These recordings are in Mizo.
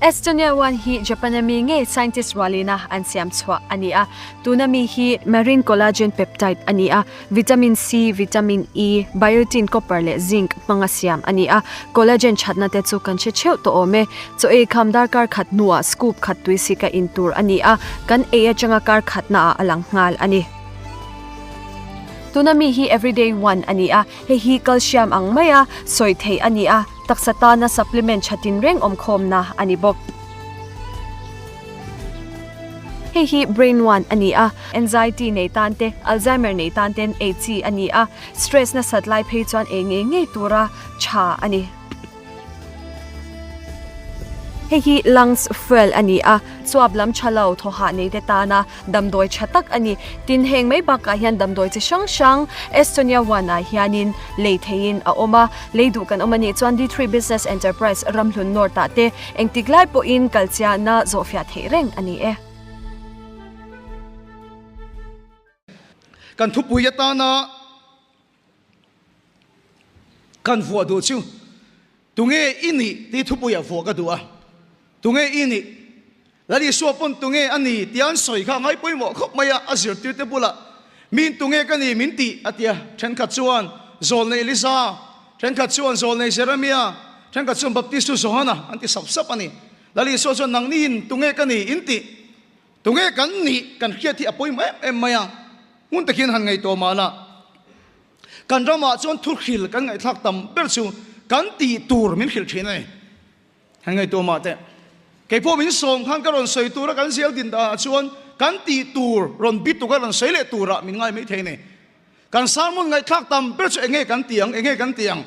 Estonia One hi Japan-a mi ngei scientist rualina an siam chhuah a ni a. Tuna mi hi marine collagen peptide a ni a, vitamin C, vitamin E, biotin, copper leh zinc hmanga siam a ni a. Collagen thatna te chu kan hre theuh tawh awm e. Chaw ei kham darkar khat hnuah scoop khat tuisik a in tur a ni a, kan ei atanga kar khatnaah a lang nghal a ni. Tuna mi hi everyday one a ni a, hei hi calcium ang maia sawi theih a ni a, taksa tana supplement tha tinreng awmkhawmna a ni bawk. Hei hi brain one a ni a, anxiety nei tan te, Alzheimer nei tan ten ei chi a ni a, stress nasat lai phei chuan ei ngei ngei tura tha a ni. Hei hi lungs fuel a ni a, chuap lam tha lo thawhah nei te tana damdawi tha tak a ni. Tin, heng mai bakah hian damdawi chi hrang hrang Estonia One ah hianin lei theihin a awm a, lei duh kan awm a nih chuan D3 Business Enterprise Ramhlun North ah te engtik lai pawhin kalchiahna zawhfiah theih reng a ni e. Kan thupui atana Kan vuah duh chu tunge i nih tih thupuiah vuah ka duh a, tunge i nih? Lal Isua pawn tunge a ni tia an sawi kha a ngai pawimawh khawp mai a, a zirtirte bulah Min tunge ka ni min tih a ti a, thenkhat chuan Zawlnei Elisa, thenkhat chuan Zawlnei Jeremia, thenkhat chuan Baptistu Johana an ti sap sap a ni. Lal Isua chuan nangniin tunge ka ni in tih? Tunge kan nih kan hriat hi a pawimawh em em mai a, hmun takin han ngaihtuah mah la, kan ramah chuan thuhril kan ngaihthlak tam ber chu kan tih tur min hrilh thin a ni. Han ngaihtuah mah teh. Kei pawh min sawm khan ka rawn sawi tura kan zel din danah chuan kan tih tur rawn bi tuka rawn sawi leh turah min ngai mai thei a ni. Kan sermon ngaihthlak tam ber chu enge kan ti ang, enge kan ti ang?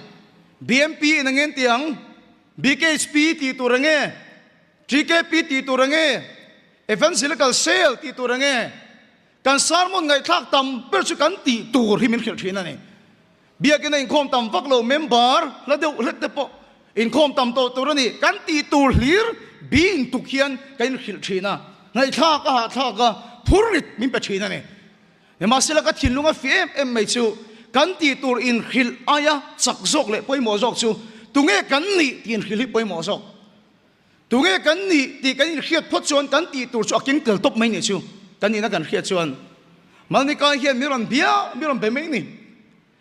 BMP in enge an ti ang? BKHP tih tur enge? TKP tih tur ange, Evangelical Cell tih tur ange, kan sermon ngaihthlak tam ber chu kan tih tur hi min hrilh thin a ni. Biakin a inkhawm tam vak lo member hla deuh hlek te pawh inkhawm tam tawh tur a ni. Kan tih tur hlir bi intuk hian kan inhrilh thin a, ngaihthlak a hahthlak a, phurrit min pe thin a ni. Nimahsela ka thinlung a fih em em mai chu kan tih tur inhrilh aia chak zawk leh pawimawh zawk chu tunge kan nih tih inhrilh hi pawimawh zawk. Tunge kan nih tih kan inhriat phawt chuan kan tih tur chu a keng tel tawp mai nih chu kan nihna kan hriat chuan Malnikai hian mi rawn bia mi rawn be mai ni.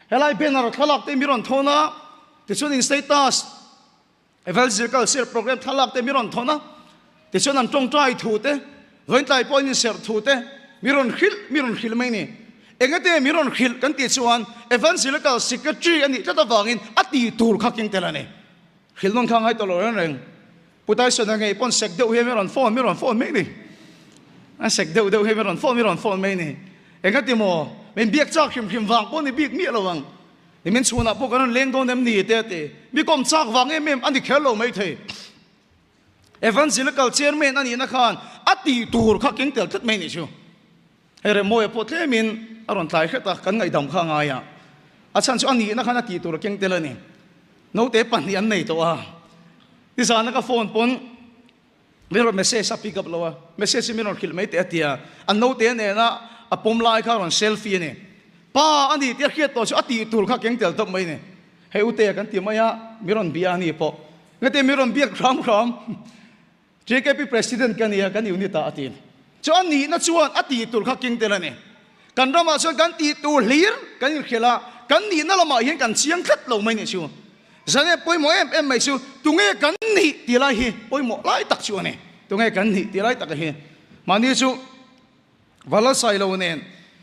Helai banner thlalak te mi rawn thawn a, tichuan in status evangelical serh program thlalak te mi rawn thawn a, tichuan an tawngtai thu te vawiintlai pawhin in serh thu te mi rawn hrilh mi rawn hrilh mai ni. Engate mi rawn hrilh kan tih chuan evangelical secretary a nih tlat avangin a tih tur kha keng tel a ni. Hrilh nawn kha ngai tawh lo reng reng. Pu Tyson a ngei pawn sek deuh hi mi rawn phone mi rawn phone mai ni. A sek deuh deuh hi mi rawn phone mi rawn phone mai ni. Engati maw? Min biak chak hrim hrim vang pawh ni bik miah lo ang. Ni min chhunah pawh kan rawn leng dawn em ni te a ti. Mi kawm chak vang em em a ni kher lo mai thei. Evangelical chairman a nihna khan a tih tur kha keng tel tlat mai ni chu. Hei Remawia pawh tlemin a rawn tlai hret a, kan ngaihdam kha a ngai a. A chhan chu a nihna khan a tih tur a keng tel a ni. Naute pahnih an nei tawh a. Nizana ka phone pawn min rawn message a pick up lo a, message hi min rawn hrilh mai teh a ti a. An naute nena a pawm lai kha a rawn selfie a ni. Pa a ni tih a hriat tawh chu a tih tur kha keng tel tawp mai a ni. Hei Utea kan ti mai a, min rawn bia a ni pawh. Engati min rawn biak hram hram. JKP President ka nia, kan unit ah a ti. Chu a nihna chuan a tih tur kha king tel a ni. Kan ramah chuan kan tih tur hlir kan inhrilh a, kan nihna lamah hian kan chiang tlat lo mai nih chu. Zane pawimawh em em mai chu tunge kan nih tih lai hi pawimawh lai tak chu a ni. Tunge kan nih tih lai tak a hi. Mahni chu Valasai lo nen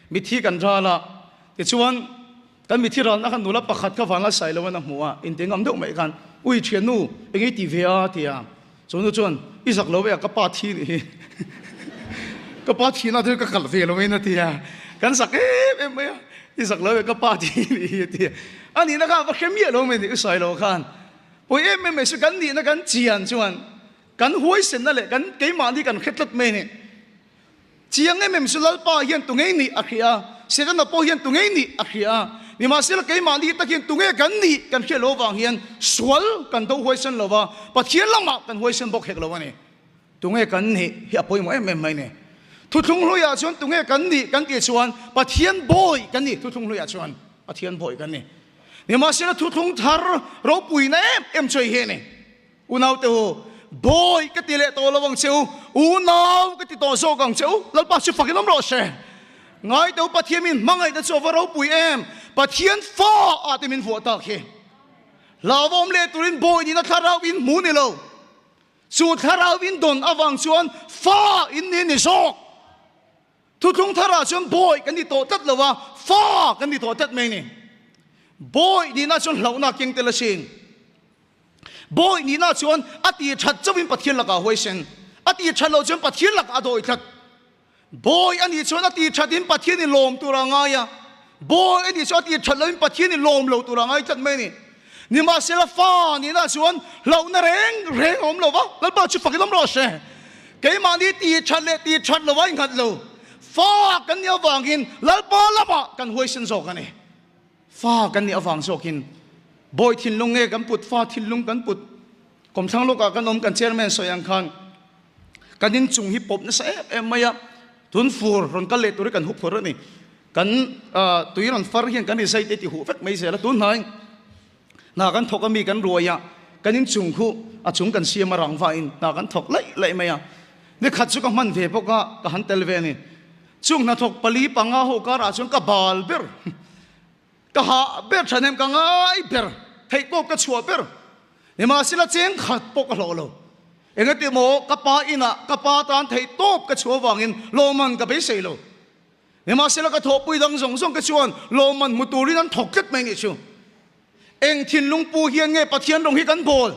mithi kan ral a, tichuan kan mithi ralna khan nula pakhat kha Vanlasai lo in a hmu a, inti ngam deuh mai khan, Ui thiannu, eng i ti ve a? ti a. Chu nu chuan, I zak lo e a, ka pa thi nih hi. Ka pa thihna chu ka kalh ve lo in a ti a. Kan zak em em mai a, I zak lo e, ka pa thi nih hi a ti a. A nihna khan va hre miah lo mai ni, Usai lo khan. Pawi em em mai chu kan nihna kan chian chuan kan huaisenna leh kan keimahni kan hre tlat mai a ni. Chiang em em chu Lalpa hian tungei nih a hria, Setana pawh hian tungei nih a hria. Nimahsela keimahni tak hian tunge kan nih kan hriat loh avang hian sual kan do huaisen lo va, Pathian lamah kan huaisen bawk hek lo a ni. Tunge kan nih hi a pawimawh em em mai ni. Thuthlung hluiah chuan tunge kan nih kan tih chuan Pathian bawi kan ni, thuthlung hluiah chuan Pathian bawi kan ni. Nimahsela thuthlung thar ropuina em em chu hei hi a ni. Unaute u, Bawi ka ti leh tawh lo ang che u, unau ka ti tawh zawk ang che u, Lalpa chu fakin awm rawh se. Ngai teu Pathian min hmangaihna chu a va ropui em, Pathian fa ah te min vuah tak hi. Hlauhawm leh turin bawi nihna thlarau in hmu ni lo. Chu thlarau in dawn avang chuan fa in ni ni zawk. Thuthlung tharah chuan bawi kan ni tawh tlat lo a, fa kan ni tawh tlat mai ni. Bawi nihna chuan hlauhna keng tel asin. Bawi nihna chuan a ti that chauhin Pathian lakah huaisen, a ti that loh chuan Pathian lakah a dawi tlat. Bawi a nih chuan a ti thatin Pathian in lawm tur a ngai a, bawi a nih chuan a ti that loin Pathian in lawm lo tur a ngai tlat mai a ni. Nimahsela fa nihna chuan hlauhna reng reng a awm lo va, Lalpa chu fakin awm rawh se. Keimahni ti that leh ti that lo a inghat lo. Fa kan nih avangin Lalpa lamah kan huaisen zawk a ni. Fa kan nih avang zawkin bawi thinlung nge kan put, fa thinlung kan put. Kawmthlang lawkah kan awm kan chairman sawi ang khan kan inchung hi pawp nasa em em mai a, tun fur rawn kal leh tur hi kan hup phur a ni. Kan tui rawn far hian kan rizai te ti huh vek mai zel a, tun hnai hna kan thawk a mi kan ruai a, kan inchung khu a chung kan siam a rang vain hna kan thawk laih laih mai a, ni khat chu ka hman ve bawk a, ka han tel ve a ni. Chung hnathawk pali panga ho karah chuan ka bal ber. Ka hah ber thahnem ka ngai ber, theihtawp ka chhuah ber. Nimahsela cheng khat pawh ka hlawh lo. Engati maw ka pa inah ka pa tan theihtawp ka chhuah avangin lawmman ka beisei lo. Nimahsela ka thawhpui dang zawng zawng te chuan lawmman hmu turin an thawk tlat mai nih chu. Eng thinlung pu hian nge Pathian rawng hi kan bawl?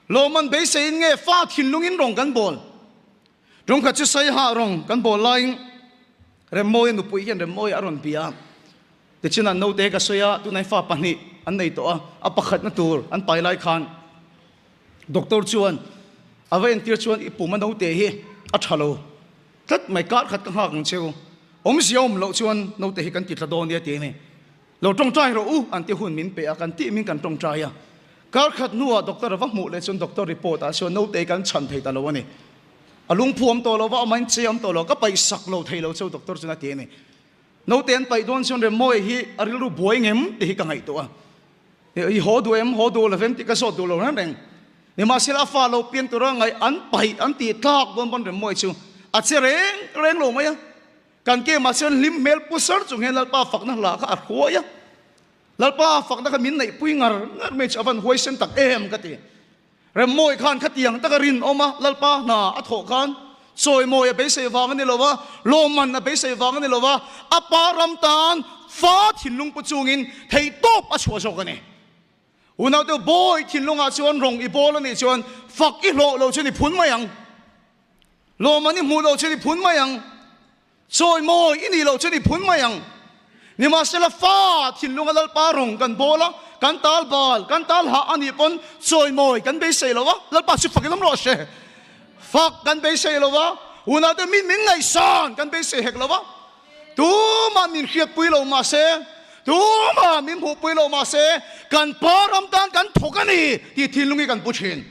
Lawmman beiseiin nge fa thinlungin rawng kan bawl? Ṭawngkhat chu Saiha rawng kan bawl laiin Remmawia nupui hian Remmawia a rawn bia a. Tichin an naute ka sawi a, tunah fa pahnih an nei tawh a, a pakhatna tur an pai lai khan doctor chuan a va entir chuan i pum a naute hi a tha lo tlat mai, kar khat ka nghak ang cheu, awmzia awm loh chuan naute hi kan ti tla dawn nia ti a ni. Lo tawngtai rawh u an ti hun min pe a, kan tih min kan tawngtai a. Kar khat hnuah doctor a va hmuh leh chuan doctor report ah chuan naute kan chhan thei ta lo a ni. A lungphu awm tawh lo va, amahin che awm tawh lo, ka paih sak lo thei lo cheu doctor chuan a ti a ni. Naute an paih dawn chuan Remmawia hi a rilru buai ngem tih hi ka ngaihtuah a. I haw duh em, haw duh lo vem tih ka zawt duh lo reng reng. Nimahsela a fa lo pian tura ngaih an paih an tih tlak dawn pawn Remmawia chu a che reng reng lo mai a. Kan kemah chuan hlim hmel pu sar chung hian Lalpa fakna hla kha a hruai a. Lalpa fakna kha min neihpui ngar ngar mai chu a van huaisen tak em ka ti. Remmawi khan khatiang taka rinawm a Lalpa hna a thawh khan chawimawi a beisei vang a ni lo va, lawmman a beisei vang a ni lo va, a pa ram tan fa thinlung pu chungin theihtawp a chhuah zawk a ni. Unaute bawi thinlungah chuan rawng i bawl a nih chuan fak i hlawh lo chuan i phun mai ang. Lawmman i hmuh loh chuan i phun mai ang. Chawimawi i nih loh chuan i phun mai ang. Nimahsela fa thinlunga Lalpa rawng kan bawl a, kan tal bal, kan tal hah a nih pawn chawimawi kan beisei lo a, Lalpa chu fakin awm rawh se. Fak kan beisei lo a, unaute min min ngaihsan kan beisei hek lo a. Tumah min hriatpui lo mahse, tumah min hmuhpui lo mahse, kan pa ram tan kan thawk a ni tih thinlung hi kan pu thin.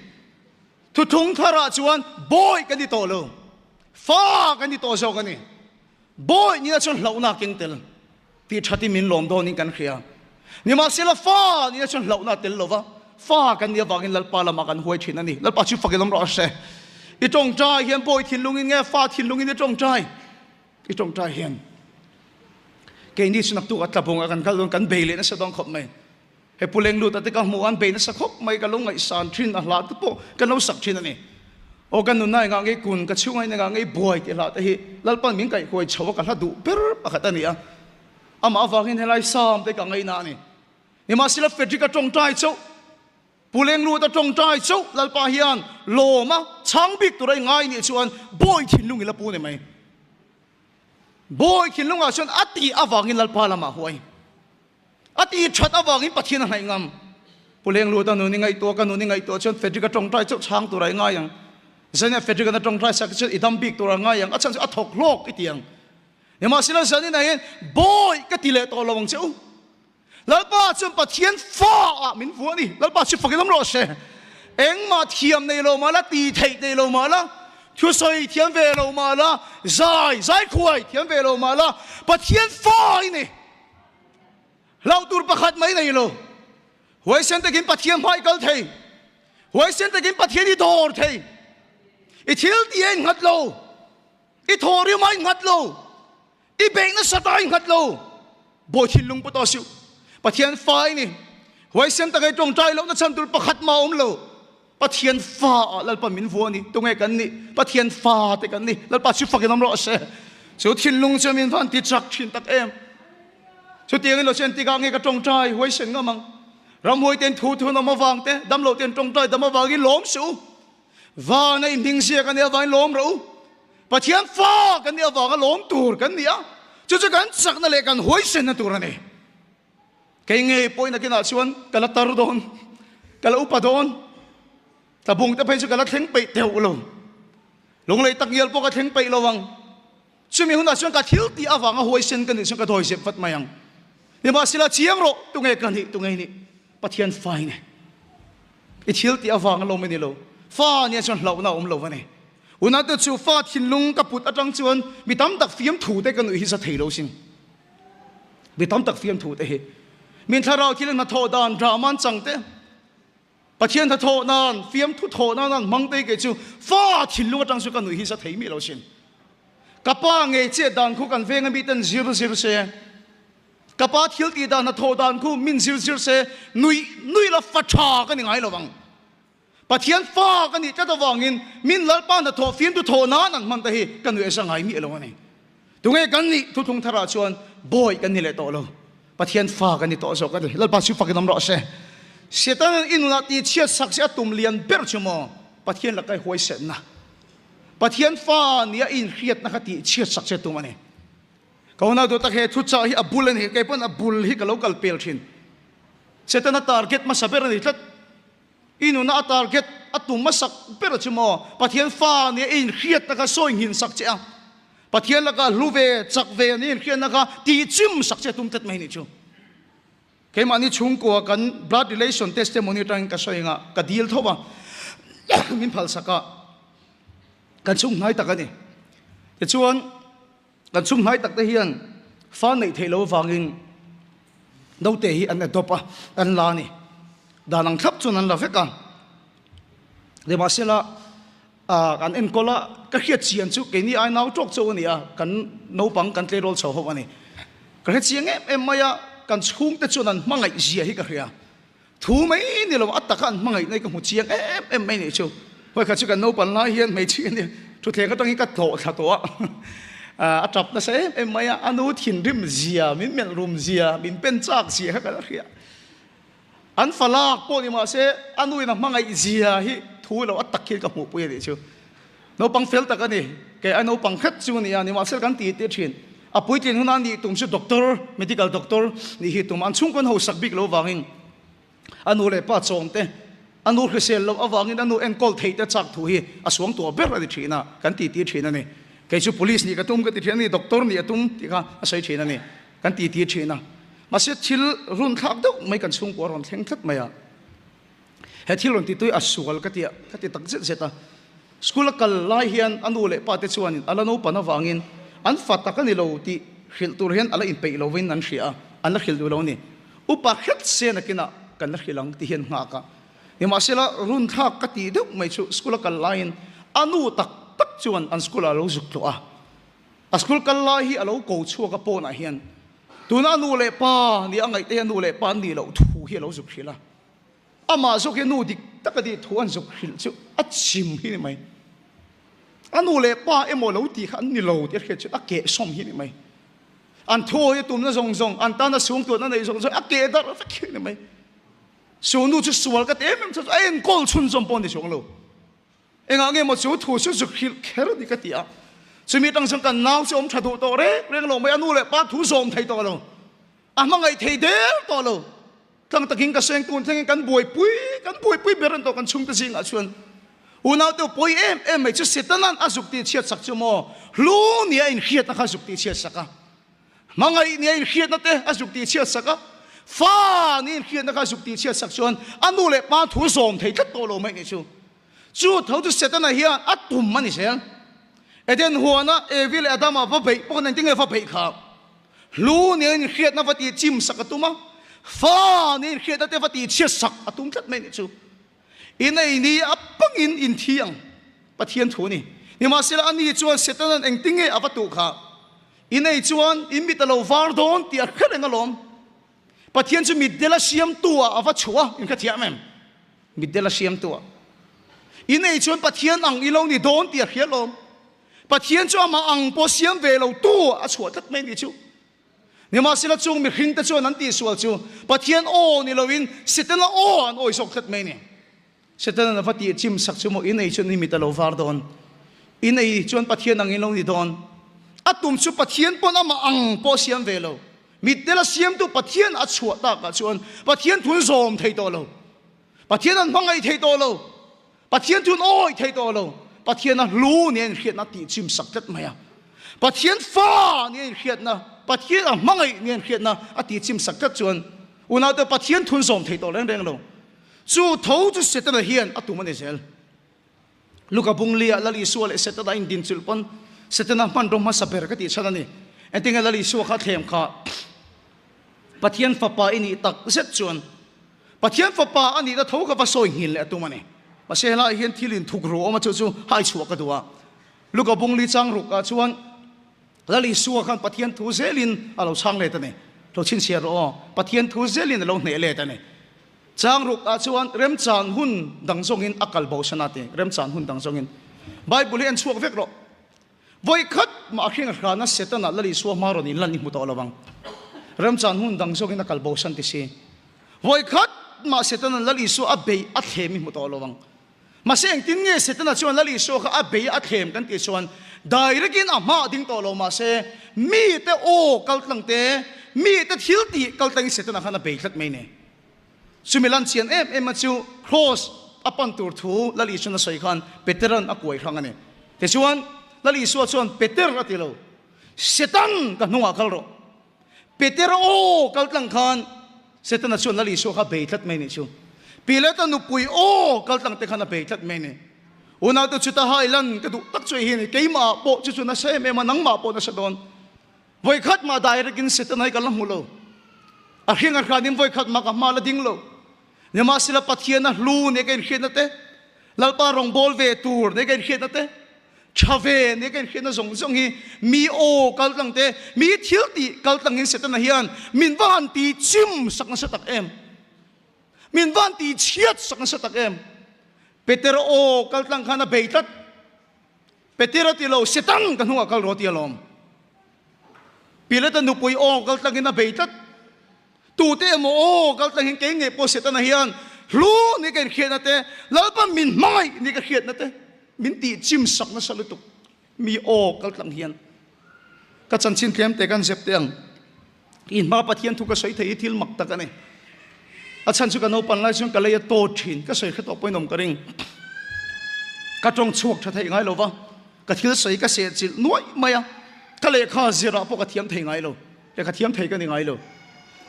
Thuthung tharah chuan bawi kan ni tawh lo, fa kan ni tawh zawk a ni. Bawi nihna chuan hlauhna a keng tel tih thatin min lawm dawnin kan hria. Nimahsela fa nihna chuan hlauhna a tel lo va, fa kan nih avangin Lalpa lamah kan huai thin a ni. Lalpa chu fakin awm rawh se. I tawngtai hian bawi thinlungin nge fa thinlungin i tawngtai? I tawngtai hian keini chu naktuk a tlabung a kan kal dawn kan bei leh nasa dawn khawp mai. He Pu Lenglut a te ka hmuh an bei nasa khawp mai, ka lo ngaihsan thin a hla te pawh ka lo sak thin a ni. Aw ka nunna engah ngei kun, ka chhunga in engah ngei buai tih hla te hi Lalpan min kaihhuai chho a ka hla duh ber pakhat a ni a. Amah avangin helai Sam te ka ngaina a ni. Nimahsela Frederick a tawngtai chauh, Pu Lenglut a tawngtai chauh Lalpa hian lawm a chhang bik tur a i ngai nih chuan bawi thinlung i la pu ni mai. Bawi thinlungah chuan a tih avangin Lalpa lamah huai. A ti that avangin Pathian a hnaih ngam. Pu Lenglut a nun i ngaihtuah, ka nun i ngaihtuah chuan Frederick a tawngtai chauh chhang tur a i ngai ang. Zanin a Frederick an a tawngtai sak chuan i dam bik tur a ngai ang, a chhan chu a thawk hlawk i ti ang. Nimahsela zanin ah hian bawi ka ti leh tawh lo ang che u. Lalpa chuan Pathian fa ah min vuah a ni. Lalpa chu fakin awm rawh se. Engmah thiam nei lo mah la, ti theih nei lo mah la, thusawi thiam ve lo mah la, zai, zaikhuai thiam ve lo mah la, Pathian fa i ni. Hlauh tur pakhat mai nei lo. Huaisen takin Pathian hmai kal thei. Huaisen takin Pathian i dawr thei. I thil ti a innghat lo. I thawhrim a innghat lo. I beih nasat a innghat lo. Bawi thinlung pawh tawh suh. Pathian fa i ni. Huaisen taka i tawngtai lohna chhan tur pakhat mah a awm lo. Pathian fa ah Lalpa min vua a ni. Tunge kan nih? Pathian fa te kan ni. Lalpa chu fakin awm rawh se. Chu thinlung chu min van ti chak thin tak em. Chutiangin lo chen tikah nge ka tawngtai huaisen ngam ang. Ramhuai ten thu thun awm avang te, damlo ten tawngtai dam avangin lawm suh u. Vana i hming zia kan nih avangin lawm rawh u. Pathian fa kan nih avanga lawm tur kan ni a, chu chu kan chakna leh kan huaisenna tur a ni. Kei ngei pawhin nakinah chuan ka la tar dawn, ka la upa dawn, tlabung te phei chu ka la thleng peih teuh lo, lunglei tak ngial pawh ka thleng peih lo ang. Chumi hunah chuan ka thil tih avanga huaisen ka nih chuan ka dawi zep vat mai ang. Nimahsela chiang rawh, tunge ka nih, tunge i nih? Pathian fa i ni. I thil tih avanga lawm i ni lo. Fa nia chuan hlauhna a awm lo a ni. Unate chu fa thinlung ka put atang chuan mi tam tak fiamthu te ka nuih hi za thei lo sin. Mi tam tak fiamthu te hi. Min thlarau thil hnathawh dan drama an chang te, Pathian hnathawh nan, fiamthu thawh nan an hmang te kei chu fa thinlung atang chuan ka nuih hi za thei miah lo sin. Ka pa ngei chet dan khu kan venga miten zir zir se. Ka pa thil tih dan hnathawh dan khu min zir zir se, nuih nuih la fa tha ka ni ngai lo ang. Pathian fa ka nih tlat avangin min Lalpa hnathawh fimtu thawh nan an hman te hi ka nuih asa ngai miah lo a ni. Tunge kan nih thuthlung tharah chuan bawi kan ni leh tawh lo. Pathian fa kan ni tawh zawk a ni. Lalpa chu fakin awm rawh se. Satan i nunah tihchhiat sak che a tum lian ber chu maw Pathian laka i huaisenna. Pathian fa nia i inhriatna kha tihchhiat sak che a tum a ni. Ka unau duh tak he thuchah hi a bul a ni. Kei pawn a bul hi ka lo kal pel thin. Setana target hmasa ber a ni tlat. I nuna a target a tum hmasak ber chu maw Pathian fa nia i inhriatna kha sawi nghin sak che a, Pathian laka hlu ve, chak ve nia inhriatna kha tihchim sak che a tum tlat mai nih chu. Keimahni chhungkua kan blood relation testimony atangin ka sawi anga ka dil tho a, min phalsak a, kan chhung hnai tak a ni. Tichuan. Kan chhung hnai tak te hian fa neih theih loh avangin naute hi an adopt a, an la a ni. Dan ang thlap chuan an la vek a. Nimahsela an enkawl a, ka hriat chian chu keini ai nau tawk chauh a ni a, kan naupang kan tleirawl chho ho a ni. Ka hre chiang em em mai a, kan chhungte chuan an hmangaih zia hi ka hria. Thu mai ni lo, a taka an hmangaih na hi ka hmu chiang em em mai nih chu. Vawikhat chu kan naupan lai hian hmeichhia nia thutthleng atangin ka tlawh thla tawh a, a tap nasa em em mai a, a nu thinrim zia, min melh rum zia, min pen chak zia kha ka la hria. An fa lak pawh ni mahse a nu in a hmangaih zia hi thu lo a tak hian ka hmuhpui a nih chu. Naupang fel tak a ni, kei ai naupang khat chu a ni a, nimahsela kan ti tih thin. A puitlin huna nih tum chu doctor, medical doctor nih hi tum a, an chhungkawn hausak bik lo avangin a nu leh pa chawm te, a nu hrisel loh avangin a nu enkawl theih te chak thu hi a suang tuah ber a ni thin a, kan ti tih thin a ni. Kei chu police nih ka tum ka ti thin a ni, doctor nih a tum tih kha a sawi thin a ni, kan ti tih thin a. Mahse thil runthlak deuh mai kan chhungkua a rawn thleng tlat mai a. He thil rawn titui a sual ka ti a, ka ti tak zet zet a. School a kal lai hian a nu leh pa te chuanin a la naupan avangin an fa tak a ni lo tih hrilh tur hian a la inpeih lovin an hria a, an la hrilh duh lo a ni. Upa hret se nakinah kan la hrilh ang ti hian nghak a. Nimahsela runthlak ka tih deuh mai chu school a kal laiin a nu tak tak chuan an school ah a lo zuk tawh a. A school kal lai hi a lo ko chhuak a pawnah hian tuna a nu leh pa nia a ngaih te hi a nu leh pa an nih loh thu hi a lo zuk hrilh a. Amah zawk hi nu dik tak a tih thu an zuk hrilh chu a chim hi ni mai. A nu leh pa emaw lo tih kha an ni lo tih a hriat chuan a keh sawm hi ni mai. An thuawi a tumna zawng zawng, an tana suangtuahna neih zawng zawng a keh darh vek hi ni mai. Chu nu chu sual ka ti em em chu a enkawl chhunzawm pawh a ni chuang lo. Engah nge maw chu thu chu zuk hrilh kher a ni ka ti a. Chumi atang chuan kan nau chu awm tha duh tawh reng reng lo mai, a nu leh pa thu zawm thei tawh lo. A hmangaih thei der tawh lo. Tlang takin ka seng tun thlengin kan buaipui, kan buaipui ber an tawh kan chhungte zingah chuan. Unaute pawi em em mai chu Setanan a zuk tih chhiat sak chu maw hlu nia inhriatna kha zuk tih chhiat sak a. Hmangaih nia inhriatna te a zuk tih chhiat sak a. Fa nia inhriatna kha a zuk tih chhiat sak chuan a nu leh pa thu zawm thei tlat tawh lo mai nih chu. Chu tho chu Setana hian a tum a ni zel. Eden huana Evi leh Adama va beih pawh khan engtin nge va beih kha? Hlu nia inhriatna va tih chim sak a tum a, fa nia inhriatna te va tih chhiat sak a tum tlat mai nih chu. In ei ni a pangin in thi ang. Pathian thu a ni. Nimahsela ani chuan Setanan engtin nge a va tuh kha? In ei chuan in mit a lo var dawn tih a hre reng alawm. Pathian chu mitdel a siamtu ah a va chhuah a, in hrethiam em? Mitdel a siamtu ah. In ei chuan Pathian ang i lo ni dawn tih a hria alawm. Pathian chu amah ang pawh siam ve lo tu ah a chhuah tlat mai ni chu. Nimahsela chung mihring te chuan an tihsual chu Pathian aw ni loin Setana aw an awi zawk tlat mai ni. Setana'n a va tih chim sak chu maw in ei chuan i mit a lo var dawn. In ei chuan Pathian ang in lo ni dawn. A tum chu Pathian pawn amah ang pawh a siam ve lo. Mitdel a siamtu Pathian a chhuah takah chuan Pathian thun zawm thei tawh lo. Pathian an hmangaih thei tawh lo. Pathian thun awih thei tawh lo. Pathian a hlu nia inhriatna tih chim sak tlat mai a. Pathian fa nia inhriatna, Pathian a hmangaih nia inhriatna a tih chim sak tlat chuan unaute Pathian thun zawm thei tawh reng reng lo. Chu tho chu Setana hian a tum a ni zel. Luka Bunglia Lal Isua leh Setana a indin chulh pawn Setana hmanraw hmasa ber ka tih chhan a ni. Engtinge Lal Isua kha thlem kha Pathian fapa i nih tak zet chuan Pathian fapa a nihna tho kha va sawi nghin leh a tum a ni. Mahse helaiah hian thil inthuk ru awm a chu chu hai chhuah ka duh a. Luka Bungli chang ruk ah chuan Lal Isua khan Pathian thu zelin a lo chhang let a ni. Lo chhinchhiah rawh aw. Pathian thu zelin a lo hneh let a ni. Chang ruk ah chuan remchan hun dang zawngin a kal bo san a ti. Remchan hun dang zawngin. Bible hi en chhuak vek rawh. Vawi khat mah a hring a hrana Setana Lal Isua hma rawn inlan i hmu tawh lo ang. Remchan hun dang zawngin a kal bo san ti si. Vawi khat mah Setana Lal Isua a bei a thlem i hmu tawh lo ang. Mahse engtin nge Setana chuan Lal Isua kha a bei a thlem kan tih chuan direct in a hma a ding tawh lo mahse mite aw kal tlang te, mite thil tih kal tlangin Setana khan a bei tlat mai ni. Chumi lan chian em em a chu Kraws a pan tur thu Lal Isuan a sawi khan Peteran a kuai hrang a ni. Tichuan Lal Isua chuan Peter a ti lo, Setan ka hnungah kal rawh. Peter aw kal tlang khan Setana chuan Lal Isua kha a bei tlat mai nih chu. Pilata nupui aw kal tlang te khan a bei tlat mai ni. Unaute chuta hai lan ka duh tak chu hei hi a ni, keimah pawh chu chu nasa em em a, nangmah pawh nasa dawn. Vawikhat mah direct in Setana hi ka la hmu lo. A hring a hranin vawikhat mah ka hma la ding lo. Nimahsela Pathian a hlu nia ka inhriatna te, Lalpa rawngbâwl ve tur nia ka inhriatna te, tha ve nia ka inhriatna zawng zawng hi mi aw kal tlang te, mi thil tih kal tlangin Setana hian min va han ti chim sak nasa tak em! Min va han ti chhiat sak nasa tak em! Petera aw kal tlang khan a bei tlat. Petera ti lo, Setan ka hnungah kal rawh ti alawm. Pilata nupui aw kal tlangin a bei tlat. Tute emaw aw kal tlangin kei ngei pawh Setana hian hlu ni ka inhriatna te, Lalpa min hmangaih ni ka hriatna te min tih chim sak nasa lutuk. Mi aw kal tlang hian ka chanchin tlem te kan zep teh ang. In hma Pathian thu ka sawi thei hi thil mak tak a ni. A chhan chu ka naupan lai chuan ka lei a tawt thin, ka sawi hre tawh pawhin awm ka ring. Ka tawng chhuak tha thei ngai lo va, ka thil sawi ka seh chilh nuaih mai a, ka lehkha zirah pawh ka thiam thei ngai lo, lehkha thiam thei ka ni ngai lo.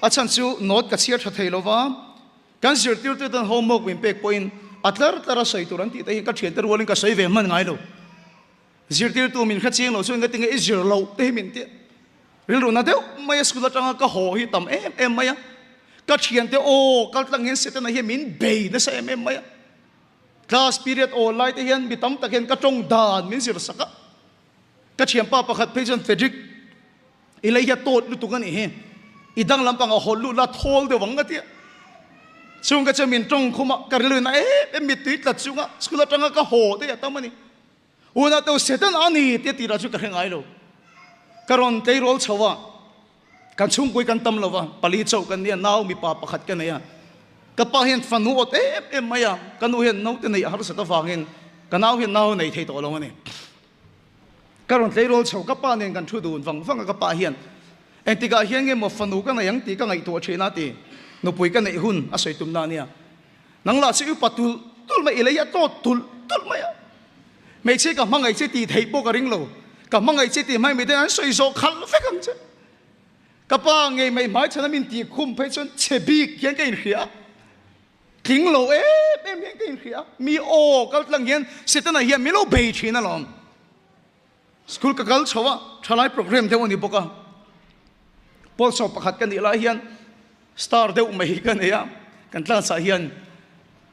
A chhan chu note ka chhiar tha thei lo va, kan zirtirtu ten homework min pek pawhin a tlar tlar a sawi tur an tih te hi ka thiante rualin ka sawi ve hman ngai lo. Zirtirtu min hre chiang lo chuan engati nge i zir loh te hi min ti. Rilru na deuh mai a school atanga ka haw hi tam em em mai a. Ka thiante aw kal tlang hian Setana hian min bei nasa em em mai a. Class period aw lai te hian mi tam tak hian ka tawng dan min zir sak a. Ka thianpa pakhat phei chuan Frederick i lei hi a tawt lutuk a nih hi. I dang lampang a hawl lut la thawl deuh ang ka ti a. Chung ka chuan min tawng khum a, ka rilru na em em mittui tlat chunga school atanga ka haw te hi a tam a ni. Unau teu Satan a ni tia tirah chu ka hre ngai lo. Ka rawn tleirawl chho a, kan chhungpui kan tam lo va, pali chauh kan nia, nau mipa pakhat ka nei a. Ka pa hian fanu awt em em mai a, ka nu hian naute neih a harsat avangin ka nau hian nau nei thei tawh lo a ni. Ka rawn tleirawl chho, ka pa nen kan thu dun vang vang a, ka pa hian engtikah hian nge maw fanu ka nei ang tih ka ngaihtuah thin a ti, nupui ka neih hun a sawi tumna a nia. Nang lah chu i upa tulh tulh mai, i lei a tawt tulh tulh mai a. Hmeichhia ka hmangaih che tih theih pawh ka ring lo, ka hmangaih che tih hmai miten an sawi zawh khalh vek ang che. Ka pa ngei mai hmai chhana min tih khum phei chuan chhe bik hian ka inhria a, tling lo em em hian ka inhria a, mi aw kal tlang hian Setana hian min lo bei thin alawm. School ka kal chho a, thalai program deuh a ni bawk a, pawlsawm pakhat ka nih lai hian star deuh mai hi ka nei a, kan class ah hian.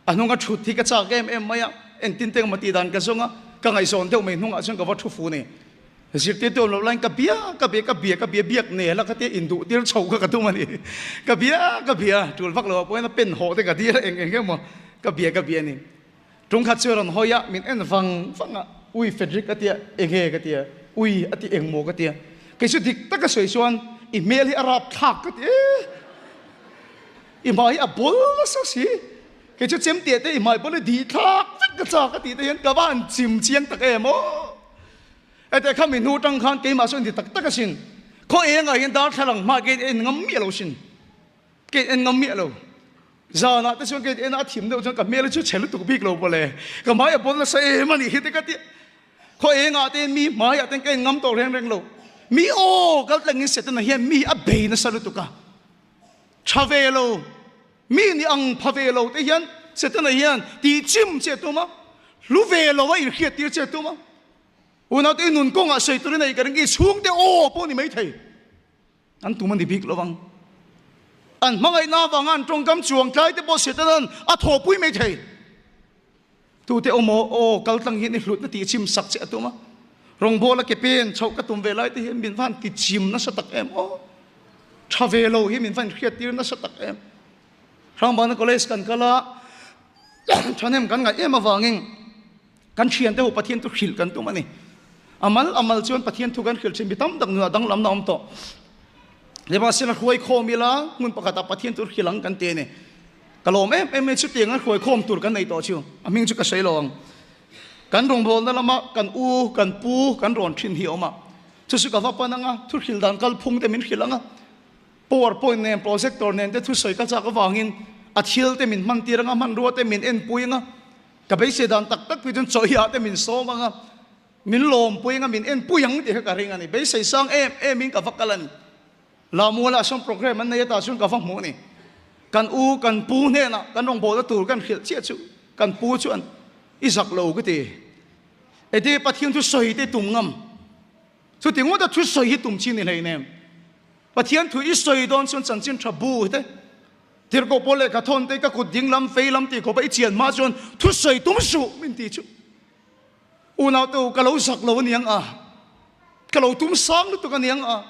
A hnunga thut hi ka chak em em mai a, engtin te engmaw tih dan ka zawng a, ka ngaihzawn deuh mai hnungah chuan ka va thu fu ni. Zirtirtu awm loh laiin ka bia ka bia ka bia ka bia biak nel a khatia induh tir chho kha ka tum a ni. Ka bia ka bia tul vak lo ah pawhin a pen hawh te ka dir a eng eng emaw ka bia ka bia a ni. Tungkhat chu a rawn hawi a, min en vang vang a, Ui Frederick a tia, enge ka tia, ui a ti engmaw ka tia. Kei chu dik taka sawi chuan i hmel hi a rap thlak ka ti e. I hmai hi a bawl nasa si, kei chu chemte te i hmai bawl hi dih thlak vek ka chak a tih te hian ka va han chim chiang tak em aw. Hete kha mi hnu tang khan keimah sawn ti tak tak asin, khaw engah hian darthlalang hma kei en ngam miah lo sin, kei en ngam miah lo. Zanah te chuan kei en a thim deuh chuan ka hmel chu chhe lutuk bik lo pawle, ka hmai a bawl nasa em a nih hi te ka ti. Khaw engah te mi hmaiah ten ka en ngam tawh reng reng lo. Mi aw kal tlangin Setana hian mi a bei nasa lutuk a. Tha ve lo, mi ni ang pha ve lo te hian Setana hian tih chim che tum a, hlu ve lo a inhriat tir che tum a. Unaute i nun kawngah sawi turin a i ka ring i chhungte aw pawh ni maithei. An tum a ni bik lo ang. An hmangaihna avanga an tawngkam chuang tlai te pawh Setana'n a thawhpui maithei. Tute awm aw, aw kal tlang hian i hlutna tih chim sak che a tum a, rawngbawla ke pen chhoh ka tum ve lai te hian min van ti chim nasa tak em aw, tha ve lo hi min van hriat tir nasa tak em. Hrangbana College kan kal a, thahnem kan ngaih em avangin kan thiante ho Pathian thu hrilh kan tum a ni. A mal a mal chuan Pathian thu kan hrilh thin mi tam tak nunah danglamna a awm tawh. Nimahsela hruai khawm ila hmun pakhatah Pathian thu hrilh ang kan ti a ni. Ka lawm em em mai chutiang a hruai khawm tur kan nei tawh chu a hming chu ka sawi lo ang. Kan rawngbawlna lama kan u, kan pu kan rawn thin hi a awm a, chu chu ka va pan ang a, thu hrilh dan kal phung te min hrilh ang a, power point nen projector nen te thusawi ka chak avangin a thil te min hman tir ang a, hmanrua te min enpui ang a, ka beisei dan tak tak pui chuan chawhhiah te min sawm ang a, min lawmpui ang a, min enpui ang tih kha ka ring a ni. Beisei sang em em in ka va kal a ni. Lamualah sawn program an nei a tah chuan ka va hmuh a ni. Kan u, kan pu hnenah kan rawngbawlna tur kan hrilh chiah chu kan pu chuan i zak lo ka ti. Eti Pathian thu sawi te tum ngam. Chuti ngawta thu sawi hi tum chin ni hleinem. Pathian thu i sawi dawn chuan chanchin tha bu te, tirhkoh pawl lehkha thawn te ka kut ding lam fei lam tih khawpa i chian hma chuan thu sawi tum suh min ti chu. Unaute u ka lo zak lo aniang a, ka lo tum sang lutuk aniang a,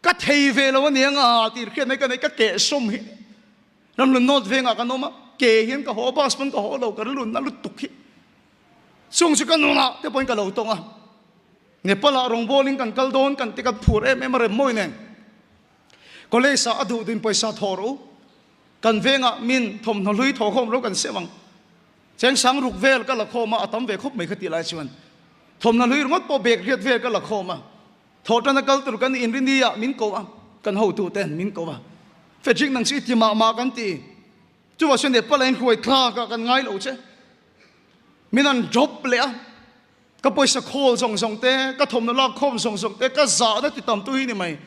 ka thei ve lo aniang a tih hriat mai ka nei, ka keh sawm hi ramlun nawt vengah kan awm a, ke hian ka haw bus pawn ka haw lo ka rilun na lutuk hi chung chu ka nunah te pawhin ka lo tawng a, Nepal ah rawngbawlin kan kal dawn kan ti kan phur em em a rem mawi nen college ah a duh duhin pawisa thawh rawh u, kan vengah min thawmhnaw hlui thawhkhawm ro kan sem ang. Chengsang ruk vel ka la khawm a, a tam ve khawp mai kha tih lai chuan thawmhnaw hlui ringawt pawh bag riat vel ka la khawm a, thawhṭana kal tur kan inrini ah min ko a, kan hotu ten min ko a, Frederick nang chu i ti mah mah kan ti, chuvah chuan Nepal ah in hruai thlak ah kan ngai lo che, min han drop leh a, ka pawisa khawl zawng zawng te, ka thawmhnaw lak khawm zawng zawng te, ka zahna ti tam tu hi ni mai.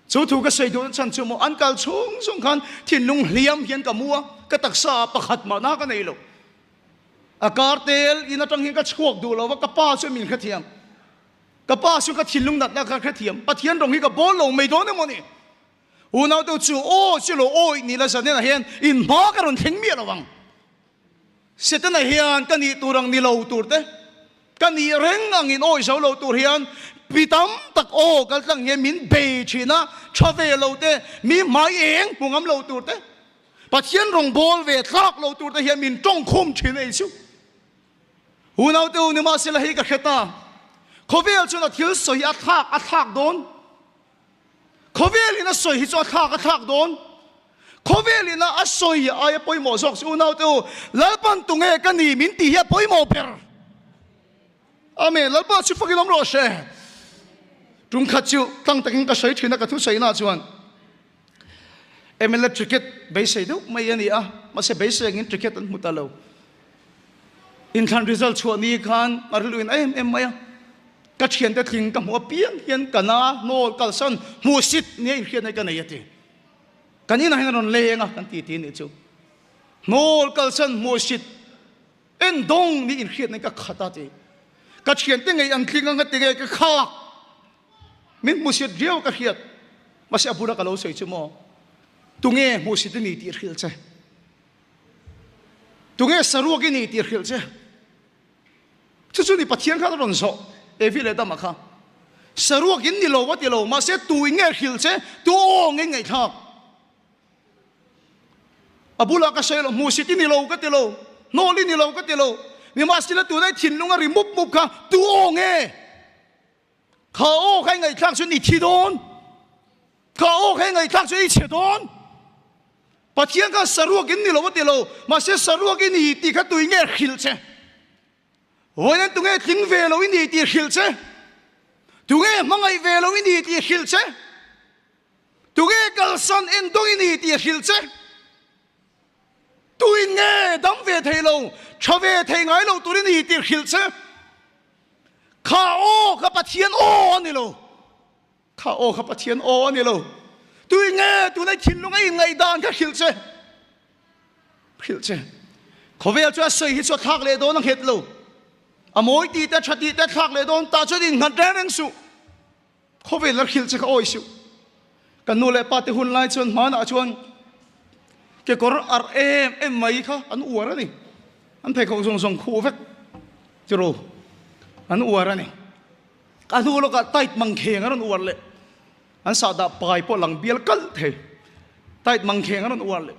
Chu thu ka sawi duhna chhan chu maw an kal chhung zawng khan thinlung hliam hian ka mu a, ka taksa ah pakhat mah na ka nei lo. A kar tel in atang hian ka chhuak duh lo va, ka pa chu min hrethiam. Ka pa chu ka thinlung natna kha hrethiam. Pathian rawng hi ka bawl lo mai dawn emaw ni? Unau deuh chu aw chu lo awih ni la zanenah hian in hma ka rawn thleng miah lo ang. Setana hian ka nih tur ang ni lo tur te, ka nih reng ang in awi zo lo tur hian pi tam tak aw kal tlang hian min bei thin a, tha ve lo te, mi hmai eng hmu ngam lo tur te, Pathian rawng bawl ve tlak lo tur te hian min tawng khum thin a Isu. Unau te u nimahsela hei ka hre ta, khawvel chuan a thil sawi hi a thlak a thlak dawn. Khawvelin a sawi hi chu a thlak a thlak dawn. Khawvelin a a sawi aia pawimawh zawk chu unaute u, Lalpan tunge ka ni min tih hi a pawimawh ber. Amen. Lalpa chu fakin awm rawh se. Tum khat chu tlang takin ka sawi thin a ka thusawihnah chuan MLA ticket beisei deuh mai a ni a, mahse beisei angin ticket an hmu ta lo. Inthlan result chhuah ni khan a rilru in em em mai a, ka thiante tling ka hmuh apiang hian ka na hnawl kalsan hmuhsit nia inhriatna hi ka nei a ti. Kan inah hian a rawn leng a kan ti ti nih chu. Hnawl kalsan hmuhsit en dawng ni inhriatna hi ka khat a ti. Ka thiante ngei an tling ang a ti nge ka khak. Min hmuhsit riau ka hriat. Mahse a bula ka lo sawi chu maw? Tunge hmuhsit i ni tih hrilh che. Tunge saruak i ni tih hrilh che? Chu chu ni Pathian khan a rawn zawh Evi leh Adama kha. Saruak in ni lo a ti lo, mahse tu in nge hrilh che? Tu aw nge ngaihthlak? A bulah ka sawi lo, hmuhsit i ni lo ka ti lo, hnawl i ni lo ka ti lo, nimahsela tunah i thinlung a ri mup mup kha tu aw nge? Kha aw kha i ngaihthlak chuan i thi dawn. Kha aw kha i ngaihthlak chuan i chhe dawn. Pathian khan saruak in ni lo a ti lo, mahse saruak i ni tih kha tui nge hrilh che? Vawiin tunge tling ve lo i ni tih hrilh che? Tunge hmangaih ve lo i ni tih hrilh che? Tunge kalsan en dawng i ni tih hrilh che? Tuin nge dam ve thei lo, tha ve thei ngai lo tur i ni tih hrilh che? Kha aw kha Pathian aw a ni lo. Kha aw kha Pathian aw a ni lo. Tui nge tuna thinlung a inngaihdan kha hrilh che. Hrilh che. Khawvel chu a sawi hi chu a thlak leh dawn a nghet lo. A mawi tih te, tha tih te thlak leh dawn tah chuan innghat reng reng suh. Khawvel a hrilh che kha awi suh. Kan nu leh pa te hun lai chuan hmanah chuan kekawr arh em em mai kha an uar a ni. An pheikhawk zawng zawng khuh vek tiraw an uar a ni. A hnu lawkah tight mangkheng a rawn uar leh. An sahdah pai pawh lang bial kalh thei. Tight mangkheng a rawn uar leh.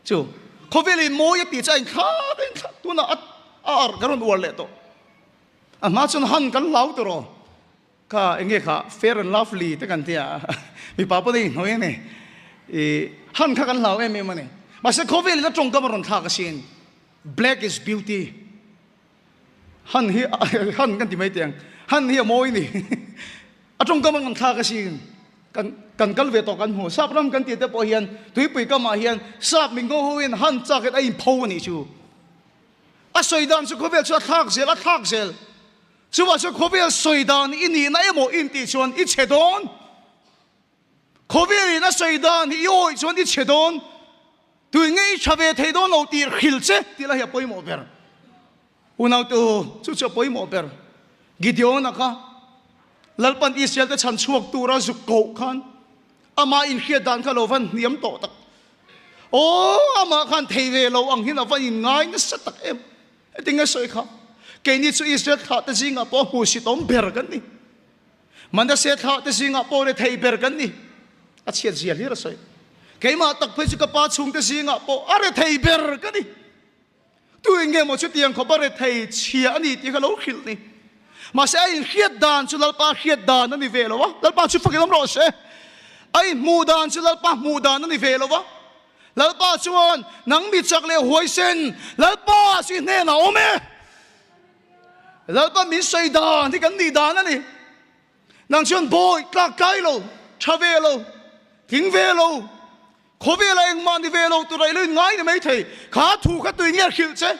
Chu khawvel in mawi a tih chu a inthlak a inthlak tunah a arh ka rawn uar leh tawh. A hma chuan han kan hlau tiraw. Kha enge kha fair and lovely te kan tia mipa pawh nei hnuai a ni. I han kha kan hlau em em a ni. Mahse khawvel in a tawngkam a rawn thlak asin. Black is beauty. Han hi han kan ti mai teh ang. Han hi a mawi ni. A tawngkam a rawn thlak asin. Kan kan kal ve tawh kan hmu. Sap ram kan tih te pawh hian tuipui kamah hian sap mingo ho in han chak in a inpho a nih chu. A sawi dan chu khawvel chu a thlak zel a thlak zel. Chuvah chuan khawvel sawi dan i nihna emaw i intih chuan i chhe dawn. Khawvelin a sawi dan hi i awih chuan i chhe dawn. Tui nge i tha ve thei dawn lo tih hrilh che tih lah hi a pawimawh ber. Unautu, chu chu a pawimawh ber. Gideon-a kha Lalpan Israel te chhan chhuak tura zuk koh khan amah inhriat dan kha lo van hniam tawh tak. Aw, amah khan thei ve lo ang hian a va inngai nasa tak em. Heti nge sawi kha? Keini chu Israel thlahte zingah pawh hmuhsitawm ber kan ni. Manasseh thlahte zingah pawh rethei ber kan ni. A chhiat zia hlir a sawi. Keimah tak phei chu ka pa chhungte zingah pawh a rethei ber ka ni. Tu eng nge maw chutiang khawp a rethei chhia a ni tih kha lo hrilh ni. Mahse a inhriat dan chu Lalpa hriat dan a ni ve lo a, Lalpa chu fakin awm rawh se. A inhmuh dan chu Lalpa hmuh dan a ni ve lo a. Lalpa chuan, Nang mi chak leh huaisen, Lalpa chu i hnenah awm e. Lalpa min sawi dan hi kan nih dan a ni. Nang chuan bawi tlak tlai lo, tha ve lo, tling ve lo, khawvela engmah ni ve lo tura i lo inngai ni mai thei. Kha thu kha tui nge hrilh che?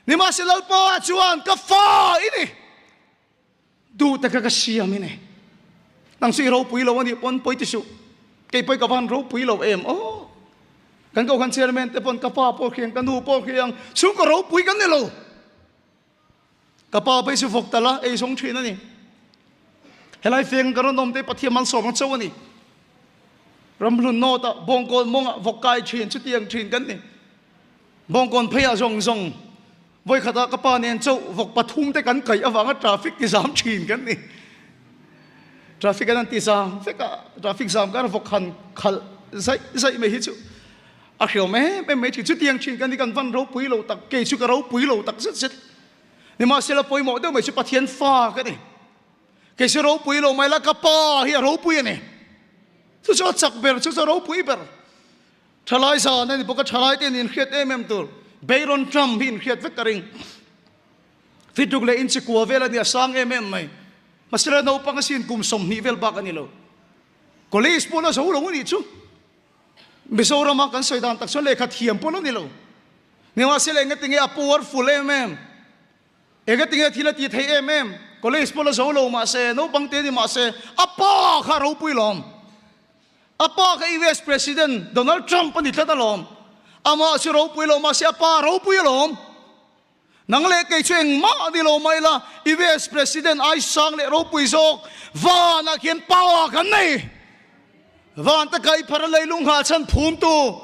Nimahse Lalpa chuan ka fa i ni. Duh taka ka siam i nei. Nang chu i ropui lo a nih pawn pawi ti suh. Kei pawi ka van ropui lo em aw. Kan kohhran chairman te pawn ka pa pawh hriang ka nu pawh hriang chhungkaw ropui kan ni lo. Ka pa pawh hi chu vawk tal a ei zawng thin a ni. Helai feng ka rawn awm te Pathian malsawm ang chauh a ni. Ramhlun nawt ah bawngkawn mawng ah vawk kai thin chutiang thin kan ni. Bawngkawn phei ah zawng zawng Vawikhatah ka pa nen chauh vawk pathum te kan kaih avanga traffic ti zam thin kan ni. Traffic an an ti zam vek a, traffic zam khan vawk han khalh zaih zaih mai hi chu a hriawm em em mai thin. Chutiang thin kan ni kan van ropui lo tak, kei chu ka ropui lo tak zet zet. Nimahsela pawimawh deuh mai chu Pathian fa ka ni. Kei chu ropui lo mai la ka pa hi a ropui a ni. Chu chu a chak ber, chu chu a ropui ber. Thalai zan a ni bawk a, thalai te in hriat em em tur Bayron Trump hi in hriat vek ka ring. Fituk leh inchi kua vel a ni a sang em em mai. Mahsela naupang a sin kum 20 vel bak a ni lo. College pawh la zo lo a nih chu. Mizorama kan sawi dan tak chuan lehkha thiam pawh la ni lo. Nimahsela engatinge a powerful em em. Engatinge thil a ti thei em em. College pawh la zo lo mahse, naupang te ni mahse a pa kha a ropui lawm. A pa kha US President Donald Trump a ni tlat alawm. Amah chu ropui lo mahse a pa ropui alawm. Nang leh kei chu engmah a ni lo mai la, US President ai sang leh ropui zawk vanah khian power kan nei. Van te kai phar a leilung nghah chhan phumtu.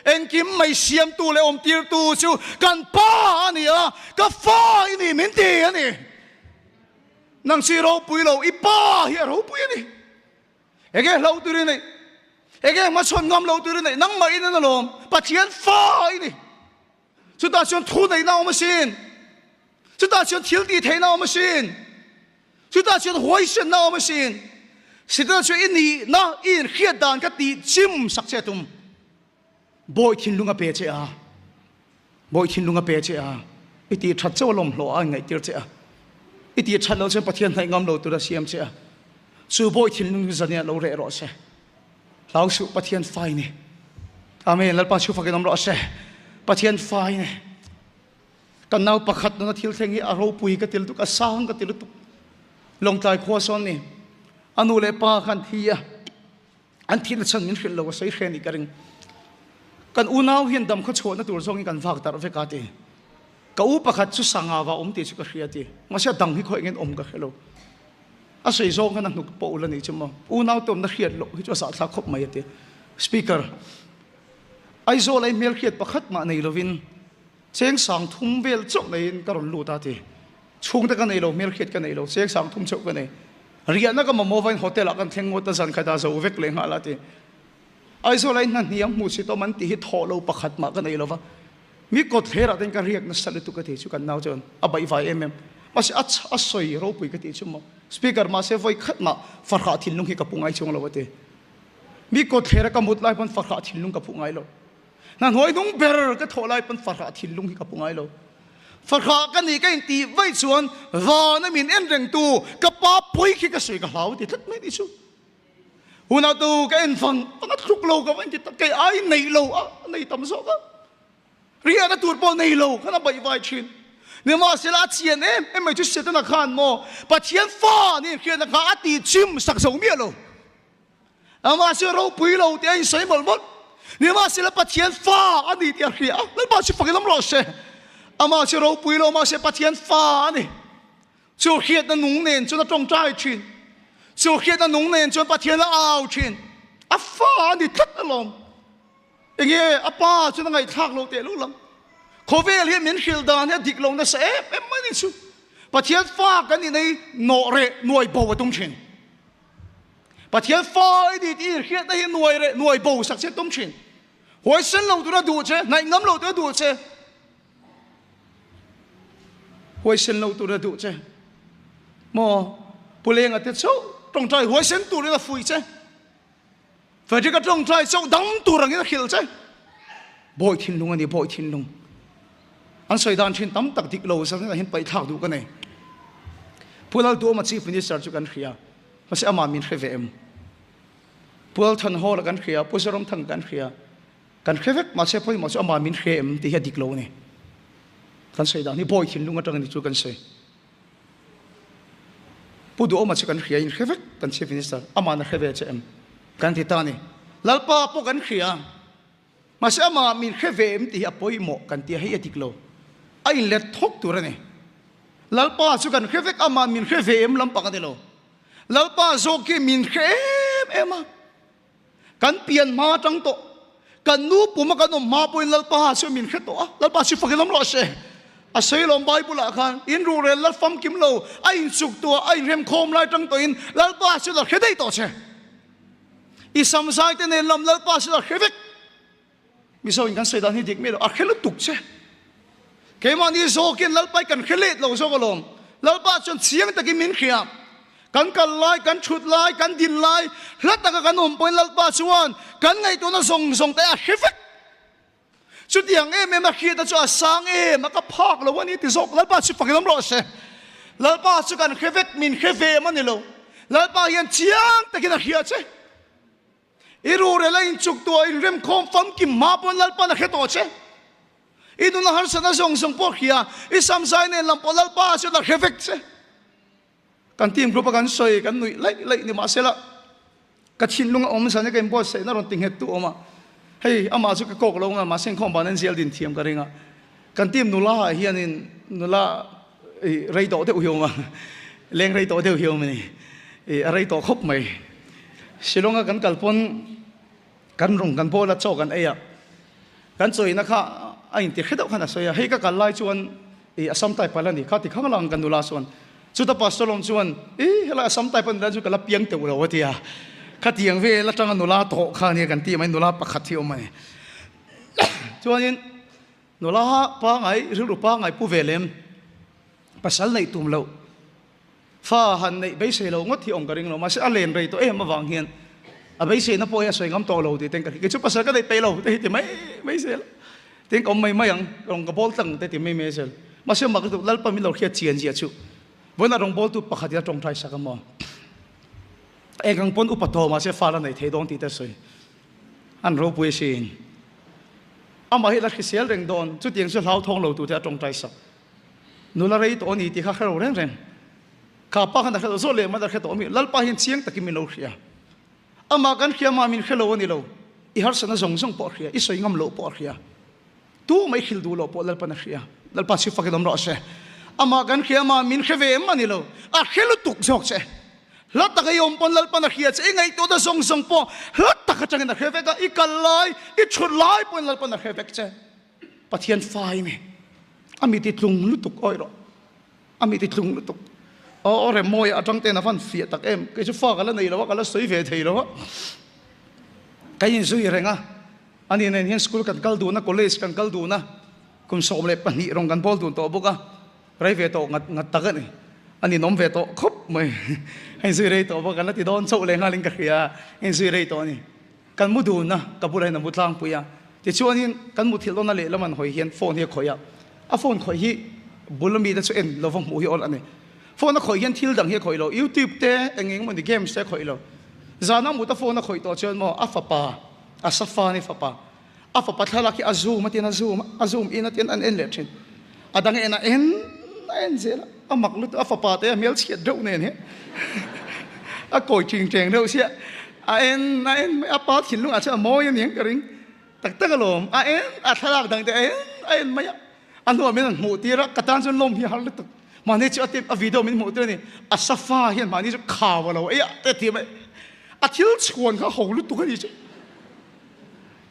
Engkim mai siamtu leh awmtirtu chu kan Pa a ni a, ka fa i ni min ti a ni. Nang chu i ropui lo, i Pa hi a ropui a ni. Enge hlo tur i neih? Enge hmachhawn ngam lo tur i neih? Nangmah in an alawm, Pathian fa i ni. Chutah chuan thu neihna a awm asin. Chutah chuan thil tih theihna a awm asin. Chutah chuan huaisenna a awm asin. Setana chuan i nihna, i inhriat dan ka tih chim sak che a tum. Bawi thinlung a pe che a. Bawi thinlung a pe che a. I tih that chauh a lawmhlawh a inngaihtir che a. I tih that loh chuan Pathian hnaih ngam lo tur a siam che a. Chu bawi thinlung chu zanin ah lo reh rawh se. Hlau suh Pathian fai ni. Amen. Lalpa chu fakin awm rawh se. Pathian fai ni. Kan nau pakhat nuna thil thleng hi a ropui ka ti lutuk, a sang ka ti lutuk. Lawngtlai khua sawn ni. A nu leh pa khan thi a. An thihna chhan min hrilh lo a sawi hre ni ka ring. Kan unau hian dam khaw chhuahna tur zawngin kan vak darh vek a ti. Ka u pakhat chu sanga va awm tih chu ka hria ti. Mahse a dang hi khaw engin awm ka hre lo. A sawi zawng khan a hnuk pawh ul a nih chu maw. Unau te awmna hriat loh hi chu a zahthlak khawp mai a ti. Speaker, Aizawl a i hmelhriat pakhat mah nei lovin cheng sang thum vel chauh neiin ka rawn lut a ti. Chhungte ka nei lo, hmelhriat ka nei lo, cheng sang thum chauh ka nei. Riahna ka mamawh vain hotel ah kan thleng ngawt a, zan khat ah zo vek leh nghal a ti. Aizawl a i hna hniam hmuh si tawm an tih hi thawh lo pakhat mah ka nei lova. Mi kawt hlerah ten ka riak nasa lutuk ka ti chu kan nau chuan a baihvai em em. Mahse a a sawi ropui ka tih chu maw. Speaker mahse vawi khat mah farhah thinlung hi ka pu ngai chuang lo a ti. Mi kawt thlera ka mut lai pawn farhah thinlung ka phu ngai lo. Hna hnuai hnung ber ka thawh lai pawn farhah thinlung hi ka pu ngai lo. Farhah ka nih ka intih vaih chuan vana min en rengtu ka pa pawi khi ka sawi ka hlau a ti tlat mai ni chu. Hunah tu ka en vang vang a tluk lo ka va inti tak kei ai nei lo a nei tam zawk a riahna tur pawh nei lo khan a baih vai thin nimahsela a chian em em mai chu Setana khan maw Pathian fa nih hriatna kha a tih chim sak zo miah lo amah chu ropui lo tih a insawi mawlh mawlh nimahsela Pathian fa a ni tih a hria a Lalpa chu fakin awm rawh se amah chu ropui lo mahse Pathian fa a ni. Chu hriatna nung nen chuan a tawngtai thin. Chu hriatna nung nen chuan Pathian a au thin. A fa a ni tlat alawm. Enge a pa chuan a ngaihthlak lo teh luh lang. Khawvel hian min hrilh dan hi a dik lo nasa em em mai ni chu. Pathian fa kan nih nei nawh reh nuai bo a tum thin. Pathian fa i ni tih hriatna hi nuai reh nuai bo sak che tum thin. Huaisen lo tura duh che, hnaih ngam lo tura duh che. Huaisen lo tur a duh che. Maw Pu Lenga te chauh tawngtai huaisen turin a fuih che. Frederick a tawngtai chauh dam tur angin a hrilh che. Bawi thinlung a ni, bawi thinlung. An sawi dan thin tam tak dik lo zan hian paih thlak duh ka nei. Pu Lalduhawma Chief Minister chu kan hria. Mahse amah min hre ve em? Pu Lalthanhawla kan hria, Pu Zoramthanga kan hria. Kan hre vek, mahse pawimawh chu amah min hre em tih hi a dik lo a ni. Kan sawi dan hi bawi thinlung atang a ni chu kan sawi. Pu Duhawma chu kan hria in hre vek kan Chief Minister, amah na hre ve che em? Kan ti ta a ni. Lalpa pawh kan hria, mahse amah min hre ve em tih hi a pawimawh kan ti a, hei a dik lo. A inlet thawk tur a ni. Lalpa chu kan hre vek, amah min hre ve em lampang a ni lo. Lalpa zawk hi min hre em em a. Kan pian hma atang tawh, kan nu puma kan awm hma pawhin Lalpa chu min hre tawh a, Lalpa chu fakin awm rawh se. A sawi lawm Bible ah khan, in ruhrel la famkim lo, a inchuk tuah, a inremkhawm lai tang tawhin Lalpa chu la hre daih tawh che. I samzai te nen lam Lalpa chu la hre vek. Mizo in kan sawi dan hi dik miah lo, a hre lutuk che. Keimahni zawkin Lalpa hi kan hre let lo zawk alawm. Lalpa chuan chiang takin min hria. Kan kal lai, kan thut lai, kan din lai, hla taka kan awm pawhin Lalpa chuan kan ngaihtuahna zawng zawng te a hre vek. Chutiang em em a hriatna chu a sang em a, ka phak lo a ni ti zawk. Lalpa chu fakin awm rawh se. Lalpa chu kan hre vek, min hre ve em a ni lo. Lalpa hian chiang takin a hria che. I rurel a inchuk tuah inremkhawm famkim hma pawn Lalpa'n a hre tawh che. I nuna harsatna zawng zawng pawh hria, i samzai nen lam pawh Lalpa chuan a hre vek che. Kan team group a kan sawi, kan nuih laih laih ni mahsela ka thinlung a awm zan hi ka inbuatsaihna rawn ti nghet tu awm a. Hei amah chu ka kawk lo nga mahse inkhawm ban an zial din thiam ka ring a. Kan team nula ah hianin nula i rei tawh deuh hi awm a, leng rei tawh deuh hi awm a ni. I a rei tawh khawp mai. Shillong a kan kal pawn kan rawng kan bawl a, chaw kan ei a. Kan chawina kha a inti hre deuh khan a sawi a, hei ka kal lai chuan i Assam type a la ni kha ti khang lang kan nula chuan. Chuta Pastor lawm chuan i helai Assam type a ni lai chu ka la piang teuh lo a ti a, khatiang vel atanga nula tawh kha ania kan tih mai nula pakhat hi a awm a ni. Chuanin nula pangai rilru pangai pu ve lem pasal neih tum loh Fa han neih beisei lo ngawt hi awm ka ring lo, mahse a len rei tawh em avang hian a beiseina pawh hi a sawi ngam tawh lo tih ten ka hria. Kei chu pasal ka neih peih lo te hi ti mai mai zel a, tin ka awm mai mai ang, rawng ka bawl tlang te ti mai mai zel. Mahse mak lutuk Lalpa min lo hriat chian zia chu vawiinah rawngbawltu pakhat in a tawngtai sak a maw? Eng ang pawn upa tawh mahse fa la nei thei dawn tih te a sawi. An ropui asin. Amah hi la hrisel reng dawn, chutiang chu hlauthawng lo tur te a tawngtai sak. Nula rei tawh a ni tih kha hre lo reng reng. Kha pa khan a hre lo zawh leh man a hre tawh a mi. Lalpa hian chiang takin min lo hria. Amah kan hria mah min hre lo a ni lo. I harsatna zawng zawng pawh a hria, i sawi ngam loh pawh a hria. Tu mai hrilh duh loh pawh Lalpan a hria. Lalpa chu fakin awm rawh se. Amah kan hria mah min hre ve em a ni lo. A hre lutuk zawk che. Hla taka i awm pawn Lalpan a hria che. I ngaihtuahna zawng zawng pawh hla tak atangin a hre vek a. I kal lai, i thut lai pawhin Lalpan a hre vek che. Pathian fai mi a mi ti tlung lutuk awih rawh a mi ti tlung lutuk aw rem mawi atang ten a van fiah tak em kei chu fa ka la nei lo a ka la sawi ve thei lo a ka in zui reng a ani nen hian school kan kal dun a college kan kal dun a kum 12 rawng kan bawl dun tawh bawk a rei ve tawh ngat ngat tak ani ani nawm ve tawh khawp mai a in zui rei tawh bawk kan la ti dawn chauh leh nghal in ka hria a in zui rei tawh ani. Kan mu dun a, ka bulah hian a mu tlangpui a. Tichuanin kan muthilh dawn a lehlam an hawi hian phone hi a khawih a. A phone khawih hi bul ami te chu en lova hmuh hi awl a ni. Phone a khawih hian thil dang hi a khawih lo, YouTube te eng eng emawni games te a khawih lo. Zana mut a phone a khawih tawh chuan maw a fapa, a safa ni fapa, a fapa thlalak hi a zoom a tin a zoom a, a zoom in a tin an en leh thin. A dang en a en a en zel a, a mak lutuk a fapa te a hmel chhiat deuh nen hi a kawi ching cheng deuh sia a en a en mai a pa thinlung ah chuan a mawi a niang ka ring tak tak alawm a en a thlalak dang te a en a en mai a a hnuah min rawn hmuh tir a ka tan chuan lawm hi a har lutuk mahni chu a tip a video min hmuh tir a ni a safa hian mahni chu khau a lo ei a te ti mai a thil chhuan kha ho lutuk a ni chu.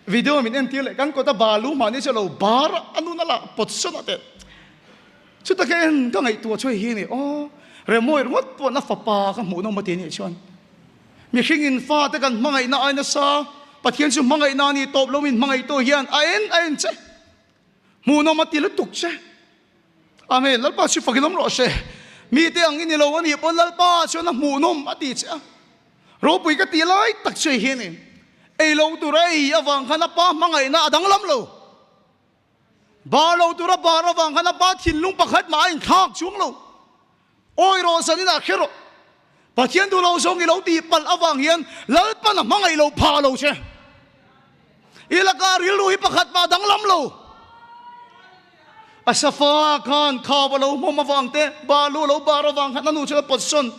Video min entir leh kan kawta balu mahni chu lo bar a nun a lah pawt sawn a teh. Chuta ka en ka ngaihtuah chu hei hi a ni aw Remawi ringawt pawh na fapa ka hmuh nawm a ti anih chuan mihring in fate kan hmangaihna ai nasa Pathian chu hmangaihna a ni tawp lo min hmangaihtu hian a en a en che hmuh nawm a ti lutuk che. Amen Lalpa chu fakin awm rawh se. Mite ang i ni lo a nih pawn Lalpa chuan a hmuh nawm a ti che a. Ropui ka tih lai tak chu hei hi a ni. Ei lo tura ei avang khan a pa hmangaihna a danglam lo. Bar lo tura bar avang khan a pa thinlung pakhat mah a inthlak chuang lo. Awi rawh zanin ah kher rawh. Pathian duh lo zawng i lo tih palh avang hian Lalpan a hmangaih lo phah lo che. I lakah rilru hi pakhat mah a danglam lo. A safa khan khau a lo hmawm avang te, balu a lo bar avang khan a nu chuan a pawt sawn.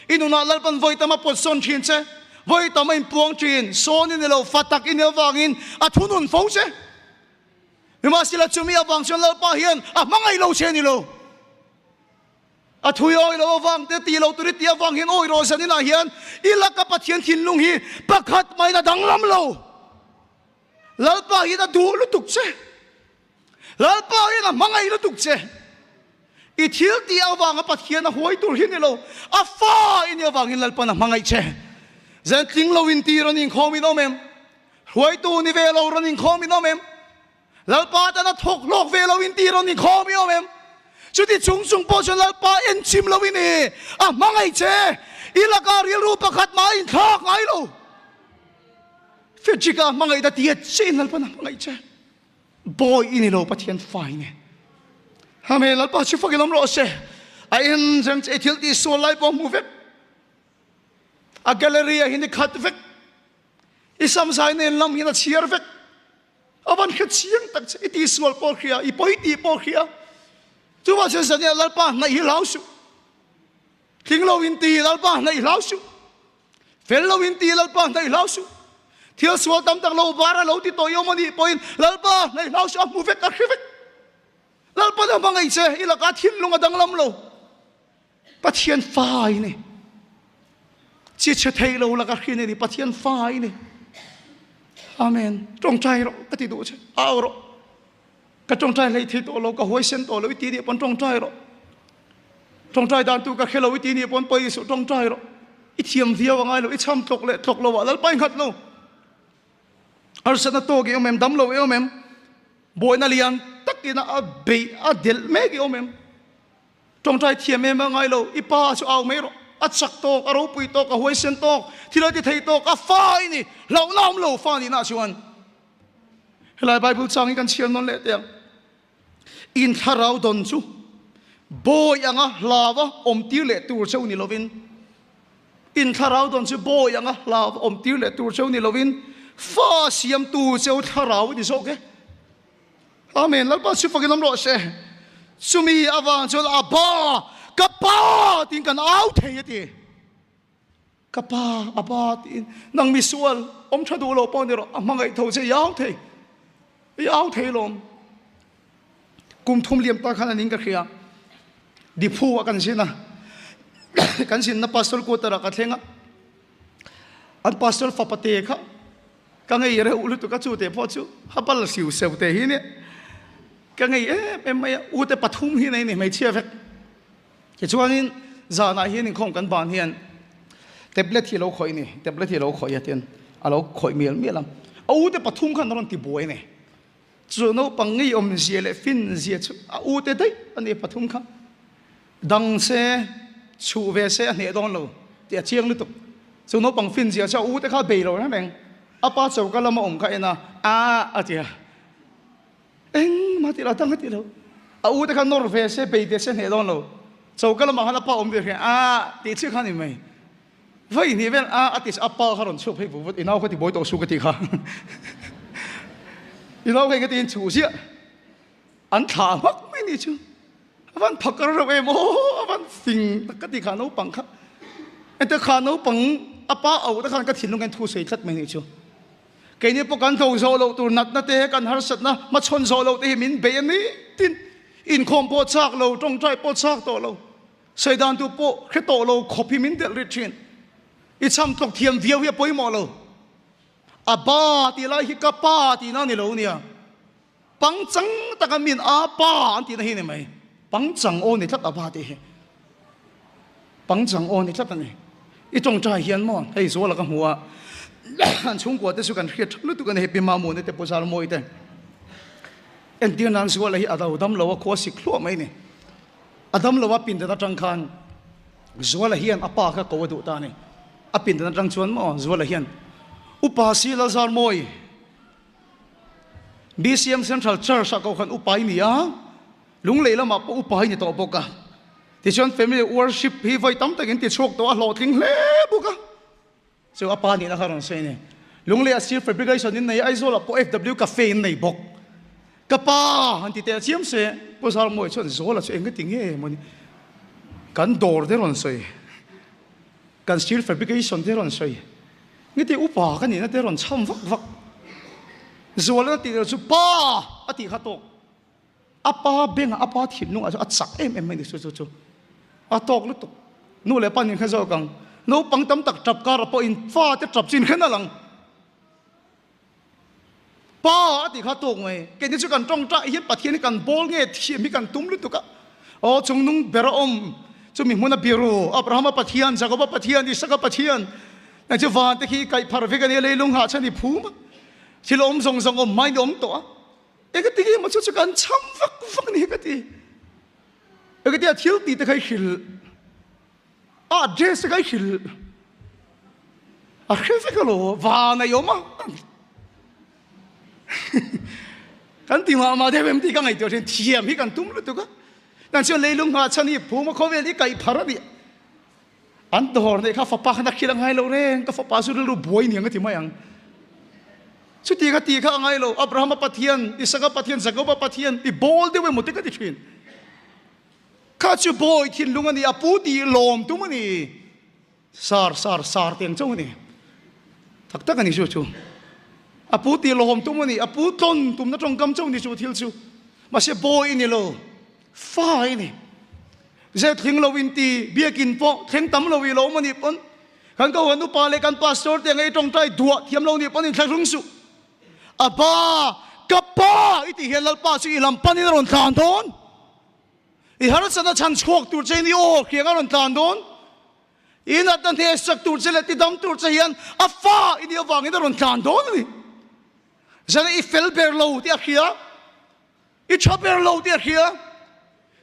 I nunah Lalpan vawi tam a pawt sawn thin che. Vawi tam a inpuang thin. Sawn i ni lo, fa tak i nih avangin a thunun fo che. Nimahsela chumi avang chuan Lalpa hian a hmangaih lo che a ni lo. A thui awi lo avang te tih lo tur i tih avang hian awi rawh zanin ah hian i laka Pathian thinlung hi pakhat mahin a danglam lo. Lalpa hian a duh lutuk che. Lalpa hian a hmangaih lutuk che. I thil tih avanga Pathian a huai tur hi ni lo, a fa i nih avangin Lalpan a hmangaih che. Zan tling lo in ti rawn inkhawm in awm em? Hruaitu ni ve lo rawn inkhawm in awm em? Lalpa tan a thawk hlawk ve lo in ti rawn inkhawm i awm em? Chuti chung chung pawh chuan Lalpa en chim lo in i a hmangaih che. I lakah rilru pakhat mah a inthlak ngai lo. Frederick-a hmangaih ta tia che in Lalpan a hmangaih che. Bawi i ni lo Pathian fa i ni. Amen Lalpa chu fakin awm rawh se. A en reng che i thil tih sual lai pawh hmu vek. A gallery ah hian i khat vek. I samzai nen lam hian a chhiar vek. A van hre chiang tak che i tih sual pawh hria, i pawi tih pawh hria. Chuvang chuan zan Lalpa hnaih hi hlau suh. Tling lo in ti Lalpa hnaih hlau suh. Fel lo in ti Lalpa hnaih hlau suh. Thil sual tam tak lo var a lo ti tawh i awm a nih pawhin Lalpa hnaih hlau suh a hmu vek a hre vek. Lalpa na hmangaih che i lakah thinlung a danglam lo. Pathian fa i ni. Chi chhe thei lo laka hrin i ni Pathian fa i ni. Amen. Tawngtai rawh ka ti duh che. Au rawh. Ka tawngtai hlei thei tawh lo, ka huaisen tawh lo i ti nih pawn tawngtai rawh. Tawngtai dan tur ka hre lo i ti nih pawn pawi suh tawngtai rawh. I thiam viau a ngai lo, i cham tlawk leh tlawk lo ah Lalpa i nghat lo. Harsatna tawk i awm em, dam lo i awm em, buaina lian takin a beih a delh mek i awm em. Tawngtai thiam em a ngai lo, i pa chu au mai rawh. A chak tawk, a ropui tawk, a huaisen tawk, thil a ti thei tawk, a fa i ni, hlauhna awm lo fa nihna chuan. Helai Bible chang hi kan chhiar nawn leh teh ang. In thlarau dawn chu bawi anga hlava awm tir leh tur cheu ni lovin, in thlarau dawn chu bawi anga hlava awm tir leh tur cheu ni lovin, fa siamtu cheu thlarau i ni zawk e. Amen. Lalpa chu fakin awm rawh se. Chumi avang chuan Abba, ka pa tiin kan au thei a ti. Ka pa, Abba tiin nang misual awm tha duh lo pawh ni rawh, a hmangaih tho che i au thei. I au thei lawm. Kum thum liam ta khan anin ka hria. Diphu a kan zin a. Kan zinna pastor quarter ah ka thleng a. An pastor fapa te kha Ka ngei reuh lutuk a chu teh pawh chu a bal siu seu teh hi nia ka ngei em em mai a u te pathum hi nei ni hmeichhia vek tichuanin zanah hian inkhawm kan ban hian tablet hi a lo khawih a ni tablet hi a lo khawih a tian a lo khawih mial mial a a u te pathum khan a rawn ti buai a ni chu naupang ngei awm zia leh fin zia chu a u te daih a ni pathum kha Dang se, chhuh ve se a hneh dawn lo tih a chiang lutuk. Chu naupang fin zia chu a u te kha bei lo reng reng. A pa choka lama awm kha en a, Aah a ti a. Engmah tih lo, a dang a ti lo. A u te kha nawr ve se, bei ve se a hneh dawn lo. Choka lamah khan a pa awm ve hria, Aah tih chiah kha a ni mai. Vawi hnih vel a a ti a pa kha rawn chhuak phei vut vut, i nau kha ti buai tawh su ka tih kha. I nau kha eng tiin chhuh ziah. An thlah hmak mai ni chu. A van phakar reuh em aw, a van fing tak ka ti kha naupang kha. Ente kha naupang a pa auh te khan ka thinlung hian thu sawi tlat mai ni chu. Keini pawh kan tho zawh loh tur natna te kan harsatna hmachhawn zawh loh te hi min bei a ni tin inkhawm pawh chak lo, tawngtai pawh chak tawh lo, sawi dan tur pawh hre tawh lo khawp hi min delh rit thin. I cham tlawk thiam viau hi a pawimawh lo. A ba tih lai hi ka pa tihna a ni lo nia. Pangchang taka min a pa an tihna hi ni mai. Pangchang aw ni tlat a pa tih hi. Pangchang aw ni tlat a ni. I tawngtai hian maw hei Zuala ka hmu a, an chhungkua te chu kan hriat tha lutuk a ni hei Pi Mamuna te Pu Zarmawi te. Entir nan Zuala hi a do dam lo a khua sik hluah mai ni. A dam lo a pindan atang khan Zuala hian a pa kha ko a duh ta a ni. A pindan atang chuan maw Zuala hian Upa si Lalzarmawi BCM Central Church ah kohhran upa i ni a, Lunglei lamah pawh upa i ni tawh bawk a. Tichuan Family Worship hi vawi tam takin ti chhuak tawh a hlawhtling hle bawk a. Chu a pa nihna kha rawn sawi a ni. Lunglei ah Steel Fabrication in nei a, Aizawl ah pawh FW Cafe in nei bawk. Ka pa han ti teh chiam se, Pu Zarmawi chuan Zawla chu eng ti nge maw ni kan dawr te rawn sawi. Kan steel fabrication te rawn sawi. Ngiti upa ka nihna te rawn chham vak vak. Zualna tih loh chu pa a tih kha tawk. A pa bengah a pa thinlungah chu a chak em em mai ni chu chu chu. A tawk lutuk. Nu leh pa nin kha zawk ang. Naupang tam tak tap karah pawhin fa te tap chin khen a lang. Pa a tih kha tawk mai. Keini chu kan tawngtai hian Pathian hi kan bawl nge thiam hi kan tum lutuk a. Aw chungnung ber a awm chumi hmuna biru Abrahama Pathian, Jakoba Pathian, Isaka Pathian nang chu van te khi kaih phar vek a nia leilung hah chhan i phum a. Thil awm zawng zawng awm hmain i awm tawh a. Engati nge maw chu chu kan cham vak vak ni hi ka ti. Engati a thil tih te kha i hrilh. A address te kha i hrilh a hre vek alo van a i awm a kan ti mah mah deuh em tih ka ngaihtuah thin thiam hi kan tum lutuk a nang chuan leilung nghah chhan hi phum a khawvel hi kaih phar a nih an dawr neih kha fapa khan a khil a ngai lo reng ka fapa chu rilru buai niang a ti mai ang chuti ka ti kha a ngai lo Abrahama Pathian Isaka Pathian Jakoba Pathian i bawl deuh emaw te ka ti thin Kha chu bawi thinlung a ni, a pu tih lawm tum a ni. Sar sar sar teng chauh a ni. Tak tak a ni chu chu. A pu tih lawm tum a ni, a pu tlawn tumna tawngkam chauh a ni chu thil chu. Mahse bawi i ni lo, fa i ni. Zet thleng lo in ti, biakin pawh thleng tam lo i lawm a nih pawn, kan kohhran upa leh kan pastor te ang ei tawngtai duah thiam lo nih pawn inthlahrung suh. Abba, ka Pa i tih hian Lalpa chu i lam panin a rawn tlan dawn. I harsatna chhan chhuak tur chein i aw hriang a rawn tlan dawn. I natna hnehsak tur che leh tidam tur che hian a fa i nih avangin a rawn tlan dawn a ni. Zan i fel ber lo tih a hria. I tha ber lo tih a hria.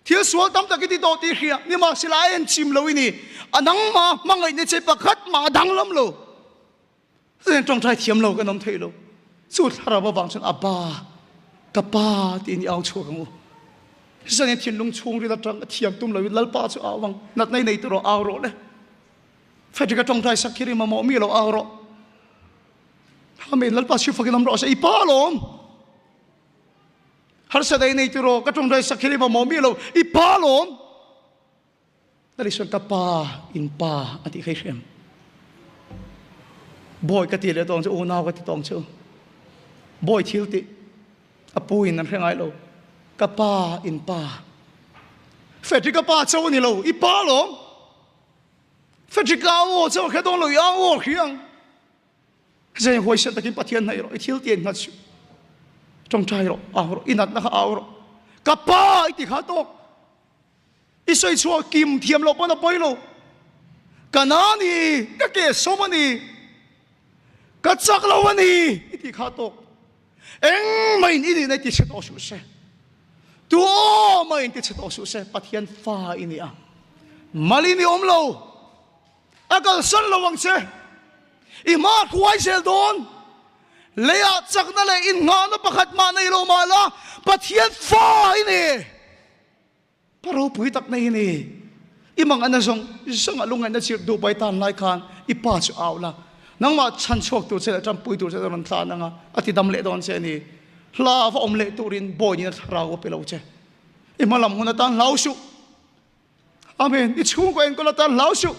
Thil sual tam tak i ti tawh tih i hria. Nimahsela a en chim lo i ni. A nangmah hmangaihna che pakhat mah a danglam lo. Chutiang tawngtai thiam lo kan awm thei lo. Chu thlarau avang chuan Abba, ka Pa tiin i au chhuak ang u. Zanin thinlung chhungril atang a thiam tum loin Lalpa chu au ang. Natna i nei tur rawh, au rawh le. Frederick-a tawngtai sak khi rim mamawh mi lo au rawh. Amen. Lalpa chhiu fakin awm rawh se. I pa alawm. Harsat ei nei tur rawh, ka tawngtai sak khi rim mamawh mi lo. I pa alawm. Lal Isuan ka pa in pa a tih kha i hriam. Bawi ka ti leh tawng chu unau ka ti tawng chu. Bawi thil tih a pu in an hre ngai lo. Ka pa in pa. Frederick ka pa cho ni lo, i pa lawm. Frederick ka aw cho hre dawn lo, i aw hriang. Zeng huaisen takin Pathian hnaih rawh, i thil ti engnghat suh. Tawngtai rawh, au rawh, i natna kha au rawh. Ka pa i ti kha tawk. I sawi chhuah kim thiam loh pawn a pawi lo. Ka na a ni, ka ke sawm a ni, ka chak lo a ni i tih kha tawk. Engmah in i nihna i ti chhe tawh suh se. Tu awmah in ti chhe tawh suh se, Pathian fa i ni a. Mal in i awm lo. A kalsan lo ang che. I hma hruai zel dawn. Leiah chakna leh innghahna pakhat mah nei lo mah la, Pathian fa i ni. Pa ropui tak nei i ni. I mangaihna zawng zawngah lungngaihna chirh duh pai tan lai khan i pa chu au la. Nangmah chhan chhuak tur che leh tanpui tur che a rawn tlan ang a, a ti dam leh dawn che a ni. Hla va awm leh turin bawiin a thlarau a pe lo che. I hma lam hun atan hlau suh. Amen. I chhungkaw enkawl atan hlau suh.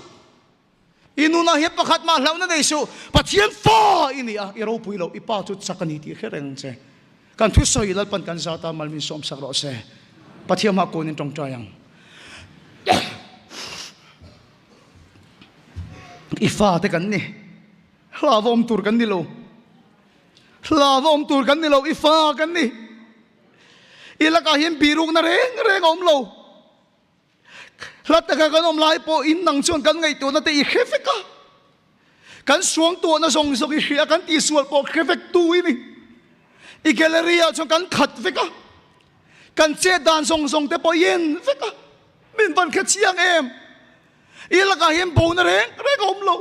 I nunah hian pakhat mah hlauhna nei suh. Pathian fa i ni a, i ropui loh, i pa chu chak a ni tih hre reng che. Kan thusawi Lalpan kan zat a, mal min sawmsak rawh se. Pathian hma kunin tawngtai ang. I fate kan ni. Hlauhawm tur kan ni lo. Hlauhawm tur kan ni lo, i fa kan ni. I lakah hian birukna reng reng a awm lo. Hla taka kan awm lai pawh in nang chuan kan ngaihtuahna te i hre vek a. Kan suangtuahna zawng zawng i hria, kan tihsual pawh hre vek tu i ni. I gallery ah chuan kan khat vek a. Kan chet dan zawng zawng te pawh i en vek a. Min van hre chiang em? I lakah hian bona reng reng a awm lo.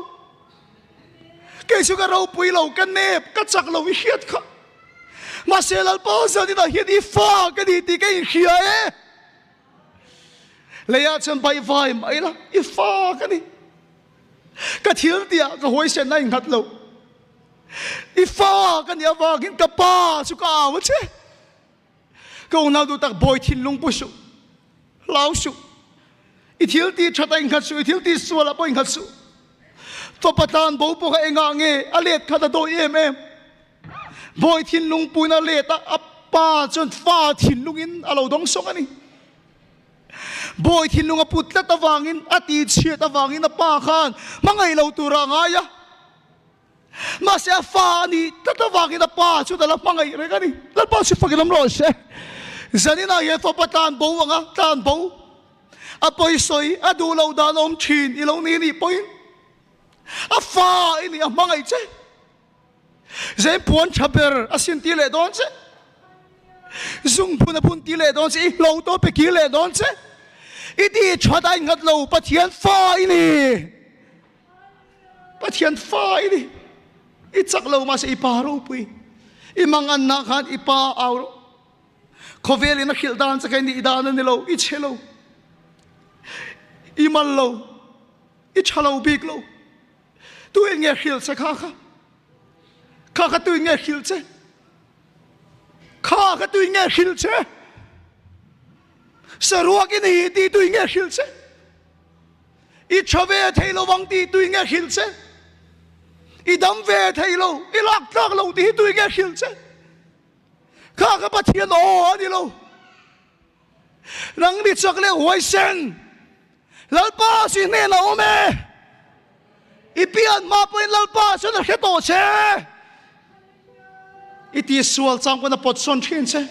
Kei chu ka ropui lo, ka nep, ka chak lo i hriat kha. Mahse Lalpa zaninah hian i fa ka ni tih ka inhria e. Leiah chuan baihvai mah ila i fa ka ni. Ka thil tihah ka huaisen a innghat lo. I fa ka nih avangin ka pa chu ka au a che. Ka unau duh tak bawi thinlung pu suh, hlau suh. I thil tih that a innghat suh, i thil tih sual ah pawh innghat suh. Fapa tlan bo pawh kha engah nge a let khat a dawi em em. Bawi thinlung puin a let a, a pa chuan fa thinlungin a lo dawng sawng a ni. Bawi thinlung a put tlat avangin, a tihchhiat avangin a pa khan hmangaih lo turah a ngai a. Mahse a fa a nih tlat avangin a pa chuan a la hmangaih reng a ni. Lalpa chu fakin awm rawh se. Zaninah hian fapa tlan bo ang a, tlan bo. A pawisawi, a duh loh dan a awm thin i lo ni nih pawhin a fa i nih a hmangaih che. Zeng puan tha ber a sin ti leh dawn che. Zung phun a phun ti leh dawn che. I hlo tawh pe kir leh dawn che. I ti that a inghat lo Pathian fa i ni. Pathian fa i ni. I chak lo mahse i pa ropui. I manganna khan i pa au rawh. Khawvel in a hrilh dan che kha i nih dan a ni lo. I chhe lo. I mal lo. I tha lo bik lo. Tu in nge hrilh che kha kha? Kha kha tu in nge hrilh che? Kha kha tu in nge hrilh che? Saruak i ni ti tu in nge hrilh che? I tha ve thei lo vang ti tu in nge hrilh che? I dam ve thei lo, i lak tlak lo ti hi tu in nge hrilh che? Kha kha Pathian aw a ni lo. Nang mi chak leh huaisen Lalpa si hnenah awm e. I pian hma pawhin Lalpa chuan a hre tawh che. I tihsual chang pawn a pawt sawn thin che.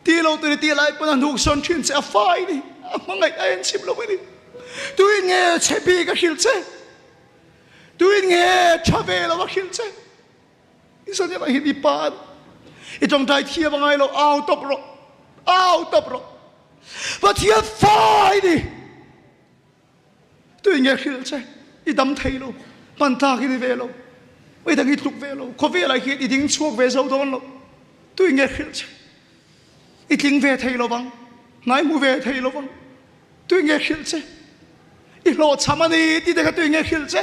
Ti lo tur i tih lai pawn a hnuk sawn thin che. A fa i ni. A hmangaih a enchim lo i ni. Tuin nge chhe bik a hrilh che? Tuin nge tha ve lo a hrilh che? I zawn erawh hi mi pa a ni. I tawngtai thiam a ngai lo. Au tawp rawh. Au tawp rawh. Pathian fa i ni. Tui nge hrilh che, i dam thei lo, hman tlak i ni ve lo, i dang i tluk ve lo, khawvelah hian i ding chhuak ve zo dawn lo, tui nge hrilh che, i tling ve thei lo vang, hnai hmu ve thei lo vang, tui nge hrilh che, i hlawhchham a ni tih te kha tui nge hrilh che,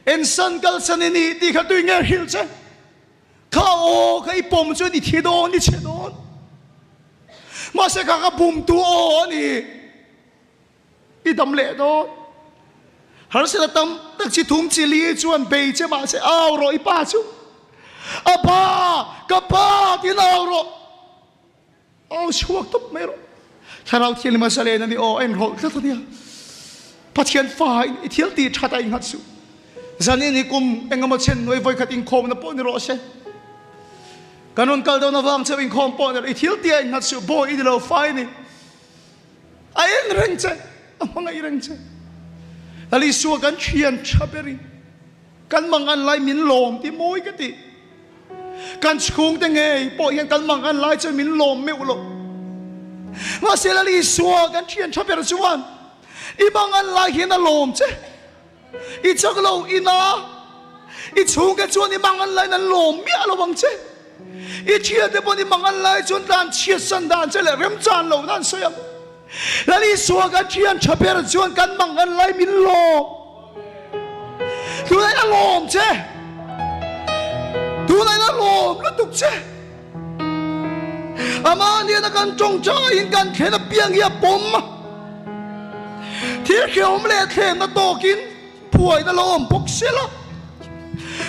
ensan kalsan i ni tih kha tui nge hrilh che. Kha aw kha i pawm chuan i thi dawn, i chhe dawn. Mahse kha ka bumtu aw a ni. I dam leh dawn. Harsat a tam tak chi thum chi li chuan bei che mahse au rawh i pa chu. A pa, ka pa tiin au rawh. Au chhuak tawp mai rawh. Thlarau Thianghlim a zalen a ni aw, a inrawlh tlat a nia. Pathian fa in i thil tih that a inghat suh. Zanin hi kum engemaw chen hnuai vawikhat inkhawmna pawh ni rawh se. Kan rawn kal dawn avang cheu inkhawm pawh ni rawh. I thil tih a inghat suh, bawi i ni lo, fa i ni. A en reng che, a hmangaih reng che. Lal Isua kan thian tha berin kan mangan lai min lawm ti mawi ka ti. Kan chhungte ngei pawh hian kan mangan lai chuan min lawm meuh lo. Mahse Lal Isua kan thian tha ber chuan i mangan lai hian a lawm che. I chak lo ina i chhungte chuan i mangan laiin an lawm miah lo ang che. I thiante pawn i mangan lai chuan tlan chhiatsan dan che leh remchan lo dan sawi ang. Lal Isua kan thian tha ber chuan kan mangan lai min lawm. Tunah in a lawm che. Tunah in a lawm lutuk che. Amah nena kan tawngtaiin kan thlen apiang hi a pawm a. Thil hrehawm leh thlenna tawkin phuaina lo awm bawk se la.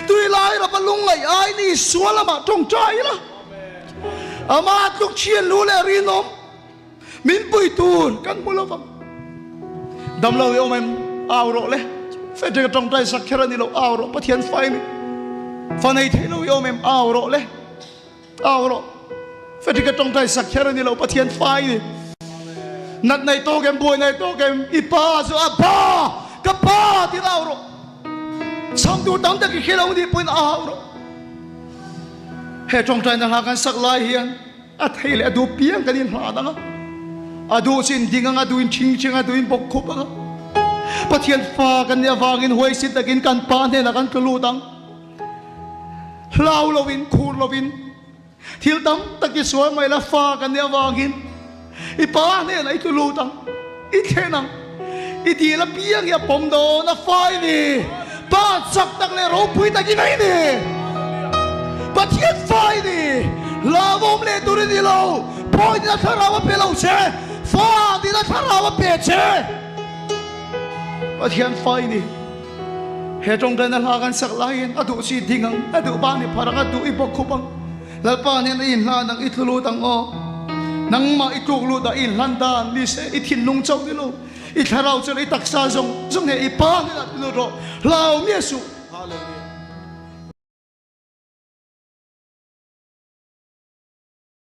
Tui lai rapa lungngaih aiin Isua lamah tawngtai ila. Amah tluk thian lu leh rinawm min pui tur kan hmu lo vang. Damlo i awm em? Au rawh le. Frederick a tawngtai sak kher a ni lo. Au rawh Pathian fai mi. Fa nei thei lo i awm em? Au rawh le. Au rawh. Frederick a tawngtai sak kher a ni lo. Pathian fai ni. Nat nei tawk em? Buai nei tawk em? I pa chu a pa! Ka pa! Tiin au rawh. Chhang tur tam tak i hre lo nih pawhin au rawh. He tawngtaina hla kan sak lai hian A thei leh a duh piang kan inhlan ang a, a duh chu in ding ang a, duh in ṭhing ṭhing a, duh in bawk khup ang a. Pathian fa kan nih avangin huaisi takin kan Pa hnenah kan tlu lut ang. Hlau lovin, khur lovin, thil tam tak i sual mai la, fa kan nih avangin i Pa hnenah i tlu lut ang, i thlen ang. I dil apiang hi a pawm dawn, a fa i ni. Pa chak tak leh ropui tak i nei ni. Pathian fa i ni. Hlauhawm leh tur i ni lo. Pawi tina thlarau a pe lo che. Fa tina thlarau a pe che. Pathian fa i ni. He tawngtaina hla kan sak laiin a duh chi ding ang, a duh ba ni phar ang, a duh i bawk khup ang. Lalpa nen a inhlan ang, i tlu lut ang aw. Nangmah i tluk lut ah i inhlan dan ni se, i thinlung chauh ni lo, i thlarau chu leh i taksa zawng zawng he i pa hnenah ti lut rawh. Hlau miah suh.